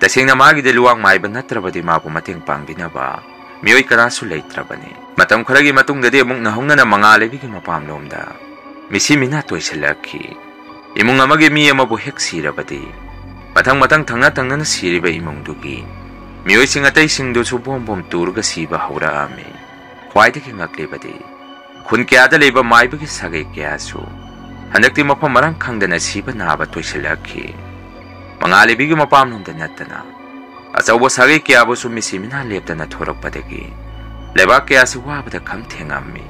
ꯇꯁꯦꯡꯅ ꯃꯥꯒꯤꯗꯤ ꯂꯨꯋꯥꯡ ꯃꯥꯏꯕ ꯅꯠꯇ꯭ꯔꯕꯗꯤ ꯃꯥꯕꯨ ꯃꯇꯦꯡ ꯄꯥꯡꯕꯤꯅꯕ ꯃꯤꯑꯣꯏ ꯀꯅꯥꯁꯨ ꯂꯩꯇ꯭ꯔꯕꯅꯤ꯫ ꯃꯇꯝ ꯈꯔꯒꯤ ꯃꯇꯨꯡꯗꯗꯤ ꯑꯃꯨꯛ ꯅꯧꯍꯧꯅꯅ ꯃꯉꯥꯜꯂꯩꯕꯤꯒꯤ ꯃꯄꯥꯝꯂꯣꯝꯗ ꯃꯤꯁꯤ ꯃꯤꯅꯥ ꯇꯣꯏꯁꯤꯜꯂꯛꯈꯤ꯫ ꯏꯃꯨꯡ ꯑꯃꯒꯤ ꯃꯤ ꯑꯃꯕꯨ ꯍꯦꯛ ꯁꯤꯔꯕꯗꯤ ꯃꯊꯪ ꯃꯊꯪ ꯊꯪꯅ ꯊꯪꯅꯅ ꯁꯤꯔꯤꯕ ꯏꯃꯨꯡꯗꯨꯒꯤ ꯃꯤꯑꯣꯏꯁꯤꯡ ꯑꯇꯩꯁꯤꯡꯗꯨꯁꯨ ꯕꯣꯝ ꯕꯣꯝ ꯇꯨꯔꯒ ꯁꯤꯕ ꯍꯧꯔꯛꯑꯝꯃꯤ꯫ ꯈ꯭ꯋꯥꯏꯗꯒꯤ ꯉꯛꯂꯤꯕꯗꯤ ꯈꯨꯟ ꯀꯌꯥꯗ ꯂꯩꯕ ꯃꯥꯏꯕꯒꯤ ꯁꯥꯒꯩ ꯀꯌꯥꯁꯨ ꯍꯟꯗꯛꯇꯤ ꯃꯐꯝ ꯃꯔꯥꯡ ꯈꯪꯗꯅ ꯁꯤꯕ ꯅꯥꯕ ꯇꯣꯏꯁꯤꯜꯂꯛꯈꯤ꯫ ꯃꯉꯥꯜꯂꯩꯕꯤꯒꯤ ꯃꯄꯥꯝꯂꯣꯝꯗ ꯅꯠꯇꯅ ꯑꯆꯧꯕ ꯁꯥꯒꯩ ꯀꯌꯥꯕꯨꯁꯨ ꯃꯤꯁꯤ ꯃꯤꯅꯥ ꯂꯦꯞꯇꯅ ꯊꯣꯔꯛꯄꯗꯒꯤ ꯂꯩꯕꯥꯛ ꯀꯌꯥꯁꯤ ꯋꯥꯕꯗ ꯈꯝ ꯊꯦꯡꯉꯝꯃꯤ꯫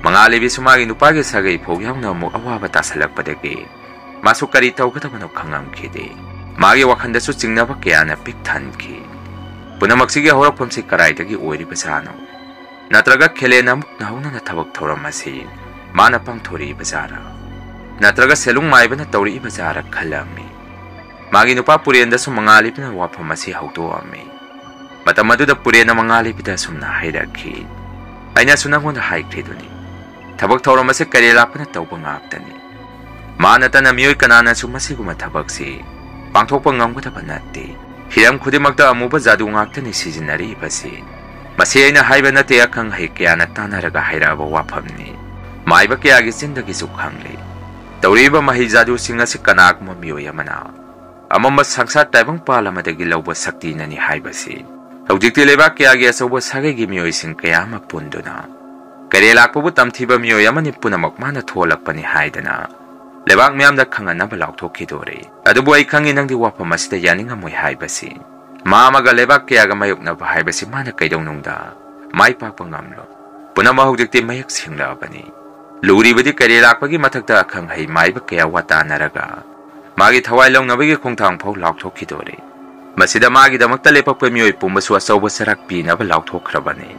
ꯃꯉꯥꯜꯂꯩꯕꯤꯁꯨ ꯃꯥꯒꯤ ꯅꯨꯄꯥꯒꯤ ꯁꯥꯒꯩ ꯐꯥꯎ ꯌꯥꯎꯅ ꯑꯃꯨꯛ ꯑꯋꯥꯕ ꯇꯥꯁꯤꯜꯂꯛꯄꯗꯒꯤ ꯃꯥꯁꯨ ꯀꯔꯤ ꯇꯧꯒꯗꯕꯅꯣ ꯈꯪꯉꯝꯈꯤꯗꯦ꯫ ꯃꯥꯒꯤ ꯋꯥꯈꯜꯗꯁꯨ ꯆꯤꯡꯅꯕ ꯀꯌꯥꯅ ꯄꯤꯛ ꯊꯟꯈꯤ꯫ ꯄꯨꯝꯅꯃꯛꯁꯤꯒꯤ ꯍꯧꯔꯛꯐꯝꯁꯤ ꯀꯗꯥꯏꯗꯒꯤ ꯑꯣꯏꯔꯤꯕꯖꯥꯠꯅꯣ? ꯅꯠꯇ꯭ꯔꯒ ꯈꯦꯂꯦꯟ ꯑꯃꯨꯛ ꯅꯧꯍꯧꯅꯅ ꯊꯕꯛ ꯊꯧꯔꯝ ꯑꯁꯤ ꯃꯥꯅ ꯄꯥꯡꯊꯣꯔꯛꯏꯕꯖꯥꯠꯔꯥ? ꯅꯠꯇ꯭ꯔꯒ ꯁꯦꯂꯨꯡ ꯃꯥꯏꯕꯅ ꯇꯧꯔꯛꯏꯕꯖꯥꯠꯔꯥ ꯈꯜꯂꯝꯃꯤ꯫ ꯃꯥꯒꯤ ꯅꯨꯄꯥ ꯄꯨꯔꯦꯟꯗꯁꯨ ꯃꯉꯥꯜꯂꯩꯕꯤꯅ ꯋꯥꯐꯝ ꯑꯁꯤ ꯍꯧꯗꯣꯛꯑꯝꯃꯤ꯫ ꯃꯇꯝ ꯑꯗꯨꯗ ꯄꯨꯔꯦꯟꯅ ꯃꯉꯥꯜꯂꯩꯕꯤꯗ ꯑꯁꯨꯝꯅ ꯍꯥꯏꯔꯛꯈꯤ, "ꯑꯩꯅꯁꯨ ꯅꯪꯉꯣꯟꯗ ꯍꯥꯏꯈ꯭ꯔꯤꯗꯨꯅꯤ, ꯊꯕꯛ ꯊꯧꯔꯝ ꯑꯁꯤ ꯀꯔꯦ ꯂꯥꯛꯄꯅ ꯇꯧꯕ ꯉꯥꯛꯇꯅꯤ꯫ ꯃꯥ ꯅꯠꯇꯅ ꯃꯤꯑꯣꯏ ꯀꯅꯥꯅꯁꯨ ꯃꯁꯤꯒꯨꯝꯕ ꯊꯕꯛꯁꯤ ꯄꯥꯡꯊꯣꯛꯄ ꯉꯝꯒꯗꯕ ꯅꯠꯇꯦ꯫ ꯍꯤꯔꯝ ꯈꯨꯗꯤꯡꯃꯛꯇ ꯑꯃꯨꯕ ꯖꯥꯗꯨ ꯉꯥꯛꯇꯅꯤ ꯁꯤꯖꯤꯟꯅꯔꯤꯕꯁꯤ꯫ ꯃꯁꯤ ꯑꯩꯅ ꯍꯥꯏꯕ ꯅꯠꯇꯦ, ꯑꯈꯪ ꯑꯍꯩ ꯀꯌꯥꯅ ꯇꯥꯟꯅꯔꯒ ꯍꯥꯏꯔꯛꯑꯕ ꯋꯥꯐꯝꯅꯤ꯫ ꯃꯥꯏꯕ ꯀꯌꯥꯒꯤ ꯆꯤꯟꯗꯒꯤꯁꯨ ꯈꯪꯂꯤ꯫ ꯇꯧꯔꯤꯕ ꯃꯍꯩ ꯖꯥꯗꯨꯁꯤꯡ ꯑꯁꯤ ꯀꯅꯥꯒꯨꯝꯕ ꯃꯤꯑꯣꯏ ꯑꯃꯅ ꯑꯃꯝꯕ ꯁꯪꯁꯥꯔ ꯇꯥꯏꯕꯪꯄꯥꯜ ꯑꯃꯗꯒꯤ ꯂꯧꯕ ꯁꯛꯇꯤꯅꯅꯤ ꯍꯥꯏꯕꯁꯤ ꯍꯧꯖꯤꯛꯇꯤ ꯂꯩꯕꯥꯛ ꯀꯌꯥꯒꯤ ꯑꯆꯧꯕ ꯁꯥꯒꯩꯒꯤ ꯃꯤꯑꯣꯏꯁꯤꯡ ꯀꯌꯥ ꯑꯃ ꯄꯨꯟꯗꯨꯅ ꯀꯩꯔꯦꯜ ꯂꯥꯛꯄꯕꯨ ꯇꯝꯊꯤꯕ ꯃꯤꯑꯣꯏ ꯑꯃꯅꯤ, ꯄꯨꯝꯅꯃꯛ ꯃꯥꯅ ꯊꯣꯛꯍꯜꯂꯛꯄꯅꯤ ꯍꯥꯏꯗꯅ ꯂꯩꯕꯥꯛ ꯃꯤꯌꯥꯝꯗ ꯈꯪꯍꯟꯅꯕ ꯂꯥꯎꯊꯣꯛꯈꯤꯗꯣꯔꯦ꯫ ꯑꯗꯨꯕꯨ ꯑꯩ ꯈꯪꯉꯤ ꯅꯪꯗꯤ ꯋꯥꯐꯝ ꯑꯁꯤꯗ ꯌꯥꯅꯤꯡꯉꯝꯃꯣꯏ ꯍꯥꯏꯕꯁꯤ꯫ ꯃꯥ ꯑꯃꯒ ꯂꯩꯕꯥꯛ ꯀꯌꯥꯒ ꯃꯥꯌꯣꯛꯅꯕ ꯍꯥꯏꯕꯁꯤ ꯃꯥꯅ ꯀꯩꯗꯧꯅꯨꯡꯗ ꯃꯥꯏ ꯄꯥꯛꯄ ꯉꯝꯂꯣꯏ꯫ ꯄꯨꯝꯅꯃꯛ ꯍꯧꯖꯤꯛꯇꯤ ꯃꯌꯦꯛ ꯁꯦꯡꯂꯛꯑꯕꯅꯤ꯫ ꯂꯨꯔꯤꯕꯗꯤ ꯀꯩꯔꯦꯜ ꯂꯥꯛꯄꯒꯤ ꯃꯊꯛꯇ ꯑꯈꯪ ꯑꯍꯩ ꯃꯥꯏꯕ ꯀꯌꯥ ꯋꯥ ꯇꯥꯅꯔꯒ ꯃꯥꯒꯤ ꯊꯋꯥꯏ ꯂꯧꯅꯕꯒꯤ ꯈꯣꯡꯊꯥꯡ ꯐꯥꯎ ꯂꯥꯎꯊꯣꯛꯈꯤꯗꯣꯔꯦ꯫ ꯃꯁꯤꯗ ꯃꯥꯒꯤꯗꯃꯛꯇ ꯂꯦꯞꯄꯛꯄ ꯃꯤꯑꯣꯏ ꯄꯨꯝꯕꯁꯨ ꯑꯆꯧꯕ ꯆꯔꯥꯛ ꯄꯤꯅꯕ ꯂꯥꯎꯊꯣꯛꯈ꯭ꯔꯕꯅꯤ꯫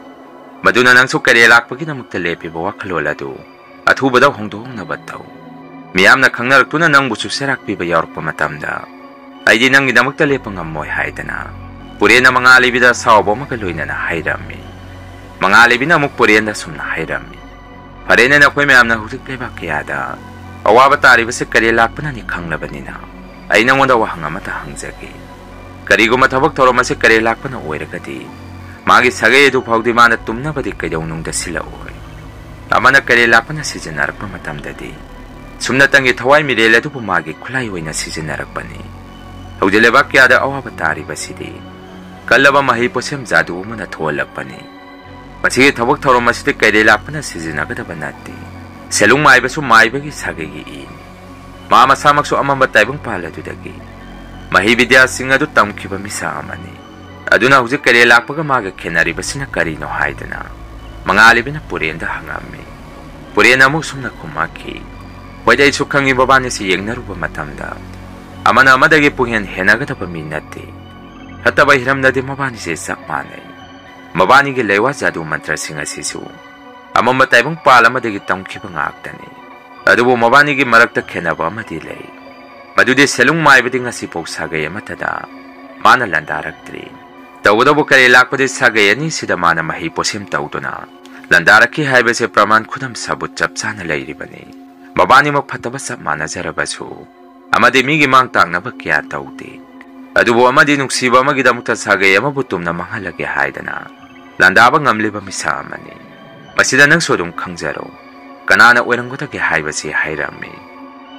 ꯃꯗꯨꯅ ꯅꯪꯁꯨ ꯀꯩꯔꯦꯜ ꯂꯥꯛꯄꯒꯤꯗꯃꯛꯇ ꯂꯦꯞꯄꯤꯕ ꯋꯥꯈꯜꯂꯣꯟ ꯑꯗꯨ ꯑꯊꯨꯕꯗ ꯍꯣꯡꯗꯣꯛꯅꯕ ꯇꯧ꯫ ꯃꯤꯌꯥꯝꯅ ꯈꯪꯅꯔꯛꯇꯨꯅ ꯅꯪꯕꯨꯁꯨ ꯆꯔꯥꯛ ꯄꯤꯕ ꯌꯥꯎꯔꯛꯄ ꯃꯇꯝꯗ ꯑꯩꯗꯤ ꯅꯪꯒꯤꯗꯃꯛꯇ ꯂꯦꯞꯄ ꯉꯝꯃꯣꯏ ꯍꯥꯏꯗꯅ ꯄꯨꯔꯦꯟꯅ ꯃꯉꯥ ꯂꯩꯕꯤꯗ ꯑꯁꯥꯎꯕ ꯑꯃꯒ ꯂꯣꯏꯅꯅ ꯍꯥꯏꯔꯝꯃꯤ꯫ ꯃꯉꯥ ꯂꯩꯕꯤꯅ ꯑꯃꯨꯛ ꯄꯨꯔꯦꯟꯗ ꯑꯁꯨꯝꯅ ꯍꯥꯏꯔꯝꯃꯤ, ꯐꯔꯦꯅꯦ, ꯅꯈꯣꯏ ꯃꯌꯥꯝꯅ ꯍꯧꯖꯤꯛ ꯂꯩꯕꯥꯛ ꯀꯌꯥꯗ ꯑꯋꯥꯕ ꯇꯥꯔꯤꯕꯁꯦ ꯀꯩꯔꯦꯜ ꯂꯥꯛꯄꯅꯅꯤ ꯈꯪꯂꯕꯅꯤꯅ ꯑꯩ ꯅꯉꯣꯟꯗ ꯋꯥꯍꯪ ꯑꯃꯇ ꯍꯪꯖꯒꯦ꯫ ꯀꯔꯤꯒꯨꯝꯕ ꯊꯕꯛ ꯊꯧꯔꯝ ꯑꯁꯤ ꯀꯩꯔꯦꯜ ꯂꯥꯛꯄꯅ ꯑꯣꯏꯔꯒꯗꯤ ꯃꯥꯒꯤ ꯁꯥꯒꯩ ꯑꯗꯨ ꯐꯥꯎꯗꯤ ꯃꯥꯅ ꯇꯨꯝꯅꯕꯗꯤ ꯀꯩꯗꯧꯅꯨꯡꯗ ꯁꯤꯜꯂꯛꯑꯣꯏ꯫ ꯑꯃꯅ ꯀꯩꯔꯦꯜ ꯂꯥꯛꯄꯅ ꯁꯤꯖꯤꯟꯅꯔꯛꯄ ꯃꯇꯝꯗꯗꯤ ꯁꯨꯝꯅꯇꯪꯒꯤ ꯊꯋꯥꯏ ꯃꯤꯔꯦꯜ ꯑꯗꯨꯕꯨ ꯃꯥꯒꯤ ꯈꯨꯠꯂꯥꯏ ꯑꯣꯏꯅ ꯁꯤꯖꯤꯟꯅꯔꯛꯄꯅꯤ꯫ ꯍꯧꯖꯤꯛ ꯂꯩꯕꯥꯛ ꯀꯌꯥꯗ ꯑꯋꯥꯕ ꯇꯥꯔꯤꯕꯁꯤꯗꯤ ꯀꯜꯂꯕ ꯃꯍꯩ ꯄꯣꯠꯁꯦꯝ ꯖꯥꯗꯨ ꯑꯃꯅ ꯊꯣꯛꯍꯜꯂꯛꯄꯅꯤ꯫ ꯃꯁꯤꯒꯤ ꯊꯕꯛ ꯊꯧꯔꯝ ꯑꯁꯤꯗꯤ ꯀꯩꯔꯦꯜ ꯂꯥꯛꯄꯅ ꯁꯤꯖꯤꯟꯅꯒꯗꯕ ꯅꯠꯇꯦ꯫ ꯁꯦꯂꯨꯡ ꯃꯥꯏꯕꯁꯨ ꯃꯥꯏꯕꯒꯤ ꯁꯥꯒꯩꯒꯤ ꯏꯅꯤ꯫ ꯃꯥ ꯃꯁꯥꯃꯛꯁꯨ ꯑꯃꯝꯕ ꯇꯥꯏꯕꯪꯄꯥꯜ ꯑꯗꯨꯗꯒꯤ ꯃꯍꯩ ꯕꯤꯗ꯭ꯌꯥꯁꯤꯡ ꯑꯗꯨ ꯇꯝꯈꯤꯕ ꯃꯤꯁꯛ ꯑꯃꯅꯤ꯫ ꯑꯗꯨꯅ ꯍꯧꯖꯤꯛ ꯀꯩꯔꯦꯜ ꯂꯥꯛꯄꯒ ꯃꯥꯒ ꯈꯦꯠꯅꯔꯤꯕꯁꯤꯅ ꯀꯔꯤꯅꯣ ꯍꯥꯏꯗꯅ ꯃꯉꯥꯂꯤꯕꯤꯅ ꯄꯨꯔꯦꯟꯗ ꯍꯪꯉꯝꯃꯤ꯫ ꯄꯨꯔꯦꯟ ꯑꯃꯨꯛ ꯁꯨꯝꯅ ꯈꯨꯝꯃꯛꯈꯤ, ꯍꯣꯏꯗ, ꯑꯩꯁꯨ ꯈꯪꯉꯤ, ꯃꯕꯥꯅꯤꯁꯤ ꯌꯦꯡꯅꯔꯨꯕ ꯃꯇꯝꯗ ꯑꯃꯅ ꯑꯃꯗꯒꯤ ꯄꯨꯡꯍꯦꯟ ꯍꯦꯟꯅꯒꯗꯕ ꯃꯤ ꯅꯠꯇꯦ꯫ ꯐꯠꯇꯕ ꯍꯤꯔꯝꯗꯗꯤ ꯃꯕꯥꯅꯤꯁꯦ ꯆꯞ ꯃꯥꯟꯅꯩ꯫ ꯃꯕꯥꯅꯤꯒꯤ ꯂꯩꯋꯥ ꯖꯥꯗꯨ ꯃꯟꯇ꯭ꯔꯁꯤꯡ ꯑꯁꯤꯁꯨ ꯑꯃꯝꯕ ꯇꯥꯏꯕꯪ ꯄꯥꯜ ꯑꯃꯗꯒꯤ ꯇꯝꯈꯤꯕ ꯉꯥꯛꯇꯅꯤ꯫ ꯑꯗꯨꯕꯨ ꯃꯕꯥꯅꯤꯒꯤ ꯃꯔꯛꯇ ꯈꯦꯠꯅꯕ ꯑꯃꯗꯤ ꯂꯩ꯫ ꯃꯗꯨꯗꯤ ꯁꯦꯂꯨꯡ ꯃꯥꯏꯕꯗꯤ ꯉꯁꯤꯐꯥꯎ ꯁꯥꯒꯩ ꯑꯃꯠꯇꯗ ꯃꯥꯅ ꯂꯥꯟꯗꯥꯔꯛꯇ꯭ꯔꯤ꯫ ꯇꯧꯕꯇꯕꯨ ꯀꯩꯔꯦꯜ ꯂꯥꯛꯄꯗꯤ ꯁꯥꯒꯩ ꯑꯅꯤꯁꯤꯗ ꯃꯥꯅ ꯃꯍꯩ ꯄꯣꯠꯁꯦꯝ ꯇꯧꯗꯨꯅ ꯂꯥꯟꯗꯥꯔꯛꯈꯤ ꯍꯥꯏꯕꯁꯦ ꯄ꯭ꯔꯃꯥꯟ ꯈꯨꯗꯝ ꯁꯥꯕꯨꯠ ꯆꯞ ꯆꯥꯅ ꯂꯩꯔꯤꯕꯅꯤ꯫ ꯃꯕꯥꯅꯤꯃꯛ ꯐꯠꯇꯕ ꯆꯞ ꯃꯥꯟꯅꯖꯔꯕꯁꯨ ꯑꯃꯗꯤ ꯃꯤꯒꯤ ꯃꯥꯡ ꯇꯥꯛꯅꯕ ꯀꯌꯥ ꯇꯧꯗꯦ꯫ ꯑꯗꯨꯕꯨ ꯑꯃꯗꯤ ꯅꯨꯡꯁꯤꯕ ꯑꯃꯒꯤꯗꯃꯛꯇ ꯁꯥꯒꯩ ꯑꯃꯕꯨ ꯇꯨꯝꯅ ꯃꯥꯡꯍꯜꯂꯒꯦ ꯍꯥꯏꯗꯅ ꯂꯥꯟꯗꯥꯕ ꯉꯝꯂꯤꯕ ꯃꯤꯁꯛ ꯑꯃꯅꯤ꯫ ꯃꯁꯤꯗ ꯅꯪꯁꯨ ꯑꯗꯨꯝ ꯈꯪꯖꯔꯣ, ꯀꯅꯥꯅ ꯑꯣꯏꯔꯝꯒꯗꯒꯦ ꯍꯥꯏꯕꯁꯤ ꯍꯥꯏꯔꯝꯃꯤ꯫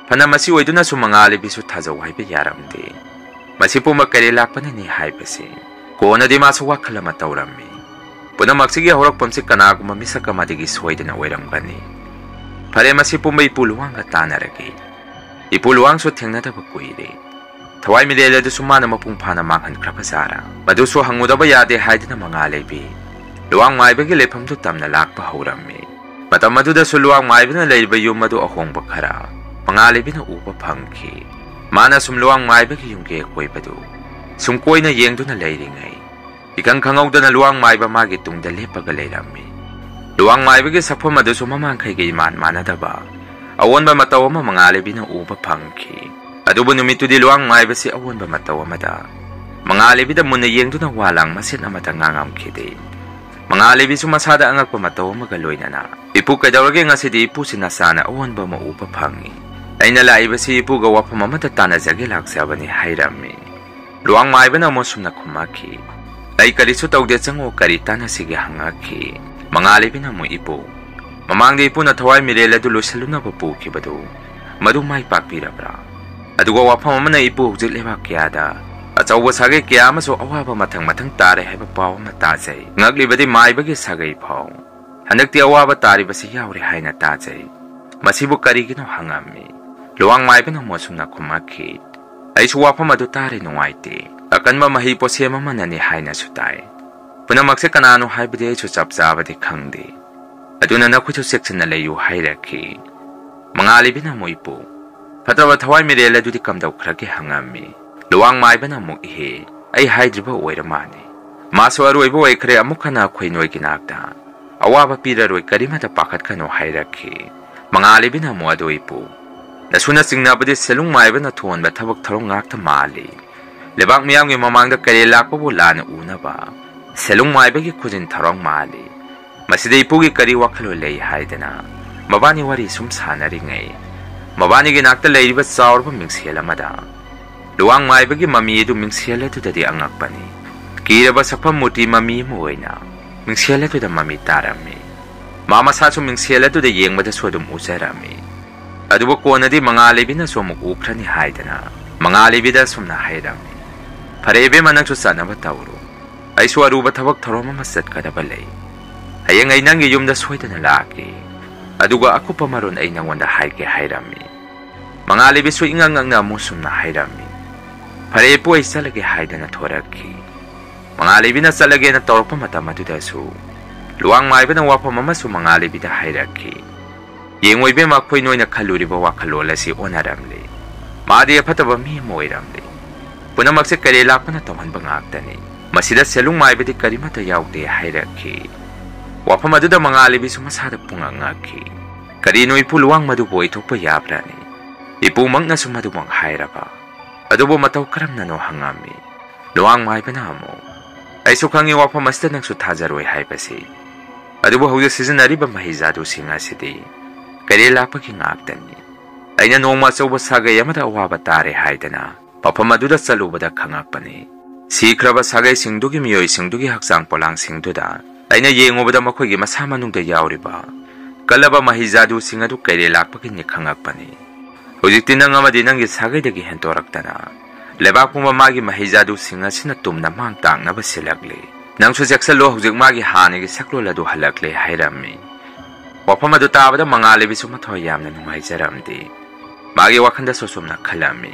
ꯐꯅ ꯃꯁꯤ ꯑꯣꯏꯗꯨꯅꯁꯨ ꯃꯉꯥꯂꯩꯕꯤꯁꯨ ꯊꯥꯖꯧ ꯍꯥꯏꯕ ꯌꯥꯔꯝꯗꯦ꯫ ꯃꯁꯤ ꯄꯨꯝꯕ ꯀꯩꯔꯦꯜ ꯂꯥꯛꯄꯅꯅꯤ ꯍꯥꯏꯕꯁꯤ꯫ ꯀꯣꯟꯅꯗꯤ ꯃꯥꯁꯨ ꯋꯥꯈꯜ ꯑꯃ ꯇꯧꯔꯝꯃꯤ꯫ ꯄꯨꯝꯅꯃꯛꯁꯤꯒꯤ ꯍꯧꯔꯛꯐꯝꯁꯤ ꯀꯅꯥꯒꯨꯝꯕ ꯃꯤꯁꯛ ꯑꯃꯗꯒꯤ ꯁꯣꯏꯗꯅ ꯑꯣꯏꯔꯝꯒꯅꯤ꯫ ꯐꯔꯦ, ꯃꯁꯤ ꯄꯨꯝꯕ ꯏꯄꯨ ꯂꯨꯋꯥꯡꯒ ꯇꯥꯟꯅꯔꯒꯦ꯫ ꯏꯄꯨ ꯂꯨꯋꯥꯡꯁꯨ ꯊꯦꯡꯅꯗꯕ ꯀꯨꯏꯔꯦ꯫ ꯊꯋꯥꯏ ꯃꯤꯔꯦꯜ ꯑꯗꯨꯁꯨ ꯃꯥꯅ ꯃꯄꯨꯡ ꯐꯥꯅ ꯃꯥꯡꯍꯟꯈ꯭ꯔꯕ ꯖꯥꯔꯥ? ꯃꯗꯨꯁꯨ ꯍꯪꯉꯨꯗꯕ ꯌꯥꯗꯦ ꯍꯥꯏꯗꯨꯅ ꯃꯉꯥꯂꯩꯕꯤ ꯂꯨꯋꯥꯡ ꯃꯥꯏꯕꯒꯤ ꯂꯩꯐꯝꯗꯨ ꯇꯝꯅ ꯂꯥꯛꯄ ꯍꯧꯔꯝꯃꯤ꯫ ꯃꯇꯝ ꯑꯗꯨꯗꯁꯨ ꯂꯨꯋꯥꯡ ꯃꯥꯏꯕꯅ ꯂꯩꯔꯤꯕ ꯌꯨꯝ ꯑꯗꯨ ꯑꯍꯣꯡꯕ ꯈꯔ ꯃꯉꯥꯂꯩꯕꯤꯅ ꯎꯕ ꯐꯪꯈꯤ꯫ ꯃꯥꯅ ꯁꯨꯝ ꯂꯨꯋꯥꯡ ꯃꯥꯏꯕꯒꯤ ꯌꯨꯝꯒꯤ ꯑꯀꯣꯏꯕꯗꯨ ꯁꯨꯝ ꯀꯣꯏꯅ ꯌꯦꯡꯗꯨꯅ ꯂꯩꯔꯤꯉꯩ, ꯏꯈꯪ ꯈꯪꯍꯧꯗꯅ ꯂꯨꯋꯥꯡ ꯃꯥꯏꯕ ꯃꯥꯒꯤ ꯇꯨꯡꯗ ꯂꯦꯞꯄꯒ ꯂꯩꯔꯝꯃꯤ꯫ ꯂꯨꯋꯥꯡ ꯃꯥꯏꯕꯒꯤ ꯁꯛꯐꯝ ꯑꯗꯨꯁꯨ ꯃꯃꯥꯡꯈꯩꯒ ꯏꯃꯥꯟ ꯃꯥꯟꯅꯗꯕ ꯑꯑꯣꯟꯕ ꯃꯇꯧ ꯑꯃ ꯃꯉꯥꯂꯩꯕꯤꯅ ꯎꯕ ꯐꯪꯈꯤ꯫ ꯑꯗꯨꯕꯨ ꯅꯨꯃꯤꯠꯇꯨꯗꯤ ꯂꯨꯋꯥꯡ ꯃꯥꯏꯕꯁꯤ ꯑꯑꯣꯟꯕ ꯃꯇꯧ ꯑꯃꯗ ꯃꯉꯥꯂꯩꯕꯤꯗ ꯃꯨꯟꯅ ꯌꯦꯡꯗꯨꯅ ꯋꯥ ꯂꯥꯡ ꯃꯆꯦꯠ ꯑꯃꯠꯇ ꯉꯥꯡꯉꯝꯈꯤꯗꯦ꯫ ꯃꯉꯥꯂꯩꯕꯤꯁꯨ ꯃꯁꯥꯗ ꯑꯉꯛꯄ ꯃꯇꯧ ꯑꯃꯒ ꯂꯣꯏꯅꯅ, "ꯏꯄꯨ, ꯀꯩꯗꯧꯔꯒꯦ ꯉꯁꯤꯗꯤ? ꯏꯄꯨꯁꯤ ꯅꯁꯥꯅ ꯑꯑꯣꯟꯕ ꯑꯃ ꯎꯕ ꯐꯪꯉꯤ꯫ ꯑꯩꯅ ꯂꯥꯛꯏꯕꯁꯤ ꯏꯄꯨꯒ ꯋꯥꯐꯝ ꯑꯃꯠꯇ ꯇꯥꯟꯅꯖꯒꯦ ꯂꯥꯛꯆꯕꯅꯤ" ꯍꯥꯏꯔꯝꯃꯤ꯫ ꯂꯨꯋꯥꯡ ꯃꯥꯏꯕꯅ ꯑꯃꯨꯛ ꯁꯨꯝꯅ ꯈꯨꯝꯃꯛꯈꯤ, "ꯑꯩ ꯀꯔꯤꯁꯨ ꯇꯧꯗꯦ, ꯆꯪꯉꯣ, ꯀꯔꯤ ꯇꯥꯟꯅꯁꯤꯒꯦ?" ꯍꯪꯉꯛꯈꯤ꯫ ꯃꯉꯥꯂꯩꯕꯤꯅ ꯑꯃꯨꯛ, "ꯏꯄꯨ, ꯃꯃꯥꯡꯗ ꯏꯄꯨꯅ ꯊꯋꯥꯏ ꯃꯤꯔꯦꯜ ꯑꯗꯨ ꯂꯣꯏꯁꯤꯜꯂꯨꯅꯕ ꯄꯨꯈꯤꯕꯗꯨ, ꯃꯗꯨ ꯃꯥꯏ ꯄꯥꯛꯄꯤꯔꯕ꯭ꯔꯥ? ꯑꯗꯨꯒ ꯋꯥꯐꯝ ꯑꯃꯅ, ꯏꯄꯨ, ꯍꯧꯖꯤꯛ ꯂꯩꯕꯥꯛ ꯀꯌꯥꯗ ꯑꯆꯧꯕ ꯁꯥꯒꯩ ꯀꯌꯥ ꯑꯃꯁꯨ ꯑꯋꯥꯕ ꯃꯊꯪ ꯃꯊꯪ ꯇꯥꯔꯦ ꯍꯥꯏꯕ ꯄꯥꯎ ꯑꯃ ꯇꯥꯖꯩ꯫ ꯉꯛꯂꯤꯕꯗꯤ ꯃꯥꯏꯕꯒꯤ ꯁꯥꯒꯩ ꯐꯥꯎ ꯍꯟꯗꯛꯇꯤ ꯑꯋꯥꯕ ꯇꯥꯔꯤꯕꯁꯤ ꯌꯥꯎꯔꯦ ꯍꯥꯏꯅ ꯇꯥꯖꯩ꯫ ꯃꯁꯤꯕꯨ ꯀꯔꯤꯒꯤꯅꯣ?" ꯍꯪꯉꯝꯃꯤ꯫ ꯂꯨꯋꯥꯡ ꯃꯥꯏꯕꯅ ꯑꯃꯨꯛ ꯑꯁꯨꯝꯅ ꯈꯨꯝꯃꯛꯈꯤ, "ꯑꯩꯁꯨ ꯋꯥꯐꯝ ꯑꯗꯨ ꯇꯥꯔꯦ, ꯅꯨꯡꯉꯥꯏꯇꯦ꯫ ꯑꯀꯟꯕ ꯃꯍꯩ ꯄꯣꯠꯁꯦꯝ ꯑꯃꯅꯅꯤ ꯍꯥꯏꯅꯁꯨ ꯇꯥꯏ꯫ ꯄꯨꯝꯅꯃꯛꯁꯦ ꯀꯅꯥꯅꯣ ꯍꯥꯏꯕꯗꯤ ꯑꯩꯁꯨ ꯆꯞ ꯆꯥꯕꯗꯤ ꯈꯪꯗꯦ꯫ ꯑꯗꯨꯅ ꯅꯈꯣꯏꯁꯨ ꯆꯦꯛꯁꯤꯟꯅ ꯂꯩꯌꯨ" ꯍꯥꯏꯔꯛꯈꯤ꯫ ꯃꯉꯥꯂꯩꯕꯤꯅ ꯑꯃꯨꯛ, "ꯏꯄꯨ, ꯐꯠꯇꯕ ꯊꯋꯥꯏ ꯃꯤꯔꯦꯜ ꯑꯗꯨꯗꯤ ꯀꯝꯗꯧꯈ꯭ꯔꯒꯦ?" ꯍꯪꯉꯝꯃꯤ꯫ ꯂꯨꯋꯥꯡ ꯃꯥꯏꯕꯅ ꯑꯃꯨꯛ, "ꯏꯍꯦ, ꯑꯩ ꯍꯥꯏꯗ꯭ꯔꯤꯕ ꯑꯣꯏꯔ ꯃꯥꯜꯂꯦ꯫ ꯃꯥꯁꯨ ꯑꯔꯣꯏꯕ ꯑꯣꯏꯈ꯭ꯔꯦ, ꯑꯃꯨꯛ ꯍꯟꯅ ꯑꯩꯈꯣꯏ ꯅꯣꯏꯒꯤ ꯅꯥꯛꯇ ꯑꯋꯥꯕ ꯄꯤꯔꯔꯣꯏ, ꯀꯔꯤꯃꯠꯇ ꯄꯥꯈꯠꯀꯅꯨ" ꯍꯥꯏꯔꯛꯈꯤ꯫ ꯃꯉꯥꯂꯩꯕꯤꯅ ꯑꯃꯨꯛ, "ꯑꯗꯣ ꯏꯄꯨ, ꯅꯁꯨꯅ ꯆꯤꯡꯅꯕꯗꯤ ꯁꯦꯂꯨꯡ ꯃꯥꯏꯕꯅ ꯊꯣꯛꯍꯟꯕ ꯊꯕꯛ ꯊꯧꯔꯝ ꯉꯥꯛꯇ ꯃꯥꯜꯂꯤ꯫ ꯂꯩꯕꯥꯛ ꯃꯤꯌꯥꯝꯒꯤ ꯃꯃꯥꯡꯗ ꯀꯩꯔꯦꯜ ꯂꯥꯛꯄꯕꯨ ꯂꯥꯟꯅ ꯎꯅꯕ ꯁꯦꯂꯨꯡ ꯃꯥꯏꯕꯒꯤ ꯈꯨꯖꯤꯟ ꯊꯧꯔꯥꯡ ꯃꯥꯜꯂꯤ꯫ ꯃꯁꯤꯗ ꯏꯄꯨꯒꯤ ꯀꯔꯤ ꯋꯥꯈꯜꯂꯣꯟ ꯂꯩ?" ꯍꯥꯏꯗꯅ ꯃꯕꯥꯅꯤ ꯋꯥꯔꯤ ꯁꯨꯝ ꯁꯥꯟꯅꯔꯤꯉꯩ, ꯃꯕꯥꯅꯤꯒꯤ ꯅꯥꯛꯇ ꯂꯩꯔꯤꯕ ꯆꯥꯎꯔꯕ ꯃꯤꯡꯁꯦꯜ ꯑꯃꯗ ꯂꯨꯋꯥꯡ ꯃꯥꯏꯕꯒꯤ ꯃꯃꯤ ꯑꯗꯨ ꯃꯤꯡꯁꯦꯜ ꯑꯗꯨꯗꯗꯤ ꯑꯉꯛꯄꯅꯤ꯫ ꯀꯤꯔꯕ ꯁꯛꯐꯝ ꯃꯨꯔꯇꯤ ꯃꯃꯤ ꯑꯃ ꯑꯣꯏꯅ ꯃꯤꯡꯁꯦꯜ ꯑꯗꯨꯗ ꯃꯃꯤ ꯇꯥꯔꯝꯃꯤ꯫ ꯃꯥ ꯃꯁꯥꯁꯨ ꯃꯤꯡꯁꯦꯜ ꯑꯗꯨꯗ ꯌꯦꯡꯕꯗꯁꯨ ꯑꯗꯨꯝ ꯎꯖꯔꯝꯃꯤ꯫ ꯑꯗꯨꯕꯨ ꯀꯣꯟꯅꯗꯤ ꯃꯉꯥꯜ ꯂꯩꯕꯤꯅꯁꯨ ꯑꯃꯨꯛ ꯎꯈ꯭ꯔꯅꯤ ꯍꯥꯏꯗꯅ ꯃꯉꯥꯜ ꯂꯩꯕꯤꯗ ꯑꯁꯨꯝꯅ ꯍꯥꯏꯔꯝꯃꯤ, "ꯐꯔꯦ ꯏꯕꯦꯝꯃ, ꯅꯪꯁꯨ ꯆꯠꯅꯕ ꯇꯧꯔꯨ꯫ ꯑꯩꯁꯨ ꯑꯔꯨꯕ ꯊꯕꯛ ꯊꯧꯔꯝ ꯑꯃ ꯆꯠꯀꯗꯕ ꯂꯩ꯫ ꯍꯌꯦꯡ ꯑꯩ ꯅꯪꯒꯤ ꯌꯨꯝꯗ ꯁꯣꯏꯗꯅ ꯂꯥꯛꯀꯦ꯫ ꯑꯗꯨꯒ ꯑꯀꯨꯞꯄ ꯃꯔꯣꯜ ꯑꯩ ꯅꯪꯉꯣꯟꯗ ꯍꯥꯏꯒꯦ," ꯍꯥꯏꯔꯝꯃꯤ꯫ ꯃꯉꯥꯜ ꯂꯩꯕꯤꯁꯨ ꯏꯉꯛ ꯉꯛꯅ ꯑꯃꯨꯛ ꯁꯨꯝꯅ ꯍꯥꯏꯔꯝꯃꯤ, "ꯐꯔꯦ ꯏꯄꯨ, ꯑꯩ ꯆꯠꯂꯒꯦ," ꯍꯥꯏꯗꯅ ꯊꯣꯔꯛꯈꯤ꯫ ꯃꯉꯥꯜ ꯂꯩꯕꯤꯅ ꯆꯠꯂꯒꯦꯅ ꯇꯧꯔꯛꯄ ꯃꯇꯝ ꯑꯗꯨꯗꯁꯨ ꯂꯨꯋꯥꯡ ꯃꯥꯏꯕꯅ ꯋꯥꯐꯝ ꯑꯃꯁꯨ ꯃꯉꯥꯜ ꯂꯩꯕꯤꯗ ꯍꯥꯏꯔꯛꯈꯤ꯫ "ꯌꯦꯡꯉꯣ ꯏꯕꯦꯝꯃ, ꯑꯩꯈꯣꯏ ꯅꯣꯏꯅ ꯈꯜꯂꯨꯔꯤꯕ ꯋꯥꯈꯜꯂꯣꯟ ꯑꯁꯤ ꯑꯣꯟꯅꯔꯝꯂꯦ꯫ ꯃꯥꯗꯤ ꯑꯐꯠꯇꯕ ꯃꯤ ꯑꯃ ꯑꯣꯏꯔꯝꯂꯦ꯫ ꯄꯨꯝꯅꯃꯛꯁꯦ ꯀꯩꯔꯦꯜ ꯂꯥꯛꯄꯅ ꯇꯧꯍꯟꯕ ꯉꯥꯛꯇꯅꯤ꯫ ꯃꯁꯤꯗ ꯁꯦꯂꯨꯡ ꯃꯥꯏꯕꯗꯤ ꯀꯔꯤꯃꯠꯇ ꯌꯥꯎꯗꯦ," ꯍꯥꯏꯔꯛꯈꯤ꯫ ꯋꯥꯐꯝ ꯑꯗꯨꯗ ꯃꯉꯥꯜ ꯂꯩꯕꯤꯁꯨ ꯃꯁꯥꯗ ꯄꯨꯡꯉꯛ ꯉꯛꯈꯤ꯫ ꯀꯔꯤꯅꯣ ꯏꯄꯨ, ꯂꯨꯋꯥꯡ ꯃꯗꯨꯕꯨ ꯑꯣꯏꯊꯣꯛꯄ ꯌꯥꯕ꯭ꯔꯥꯅꯤ? ꯏꯄꯨꯃꯛꯅꯁꯨ ꯃꯗꯨꯃꯛ ꯍꯥꯏꯔꯕ꯫ ꯑꯗꯨꯕꯨ ꯃꯇꯧ ꯀꯔꯝꯅꯅꯣ ꯍꯪꯉꯝꯃꯤ꯫ ꯂꯨꯋꯥꯡ ꯃꯥꯏꯕꯅ ꯑꯃꯨꯛ, "ꯑꯩꯁꯨ ꯈꯪꯏ ꯋꯥꯐꯝ ꯑꯁꯤꯗ ꯅꯪꯁꯨ ꯊꯥꯖꯔꯣꯏ ꯍꯥꯏꯕꯁꯤ꯫ ꯑꯗꯨꯕꯨ ꯍꯧꯖꯤꯛ ꯁꯤꯖꯤꯟꯅꯔꯤꯕ ꯃꯍꯩ ꯖꯥꯗꯨꯁꯤꯡ ꯑꯁꯤꯗꯤ ꯀꯩꯔꯦꯜ ꯂꯥꯛꯄꯒꯤ ꯉꯥꯛꯇꯅꯤ꯫ ꯑꯩꯅ ꯅꯣꯡꯃ ꯑꯆꯧꯕ ꯁꯥꯒꯩ ꯑꯃꯗ ꯑꯋꯥꯕ ꯇꯥꯔꯦ ꯍꯥꯏꯗꯅ ꯃꯐꯝ ꯑꯗꯨꯗ ꯆꯠꯂꯨꯕꯗ ꯈꯪꯉꯛꯄꯅꯤ꯫ ꯁꯤꯈ꯭ꯔꯕ ꯁꯥꯒꯩꯁꯤꯡꯗꯨꯒꯤ ꯃꯤꯑꯣꯏꯁꯤꯡꯗꯨꯒꯤ ꯍꯛꯆꯥꯡ ꯄꯣꯂꯥꯡꯁꯤꯡꯗꯨꯗ ꯑꯩꯅ ꯌꯦꯡꯉꯨꯕꯗ ꯃꯈꯣꯏꯒꯤ ꯃꯁꯥ ꯃꯅꯨꯡꯗ ꯌꯥꯎꯔꯤꯕ ꯀꯜꯂꯕ ꯃꯍꯩ ꯖꯥꯗꯨꯁꯤꯡ ꯑꯗꯨ ꯀꯩꯔꯦꯜ ꯂꯥꯛꯄꯒꯤꯅꯤ ꯈꯪꯉꯛꯄꯅꯤ꯫ ꯍꯧꯖꯤꯛꯇꯤ ꯅꯪ ꯑꯃꯗꯤ ꯅꯪꯒꯤ ꯁꯥꯒꯩꯗꯒꯤ ꯍꯦꯟꯗꯣꯔꯛꯇꯅ ꯂꯩꯕꯥꯛ ꯄꯨꯝꯕ ꯃꯥꯒꯤ ꯃꯍꯩ ꯖꯥꯗꯨꯁꯤꯡ ꯑꯁꯤꯅ ꯇꯨꯝꯅ ꯃꯥꯡ ꯇꯥꯛꯅꯕ ꯁꯤꯜꯂꯛꯂꯤ꯫ ꯅꯪꯁꯨ ꯆꯦꯛꯁꯤꯜꯂꯨ, ꯍꯧꯖꯤꯛ ꯃꯥꯒꯤ ꯍꯥꯟꯅꯒꯤ ꯁꯛꯂꯣꯟ ꯑꯗꯨ ꯍꯜꯂꯛꯂꯦ," ꯍꯥꯏꯔꯝꯃꯤ꯫ ꯋꯥꯐꯝ ꯑꯗꯨ ꯇꯥꯕꯗ ꯃꯉꯥꯜ ꯂꯩꯕꯤꯁꯨ ꯃꯊ꯭ꯋꯥꯏ ꯌꯥꯝꯅ ꯅꯨꯡꯉꯥꯏꯖꯔꯝꯗꯦ꯫ ꯃꯥꯒꯤ ꯋꯥꯈꯜꯗꯁꯨ ꯁꯨꯝꯅ ꯈꯜꯂꯝꯃꯤ,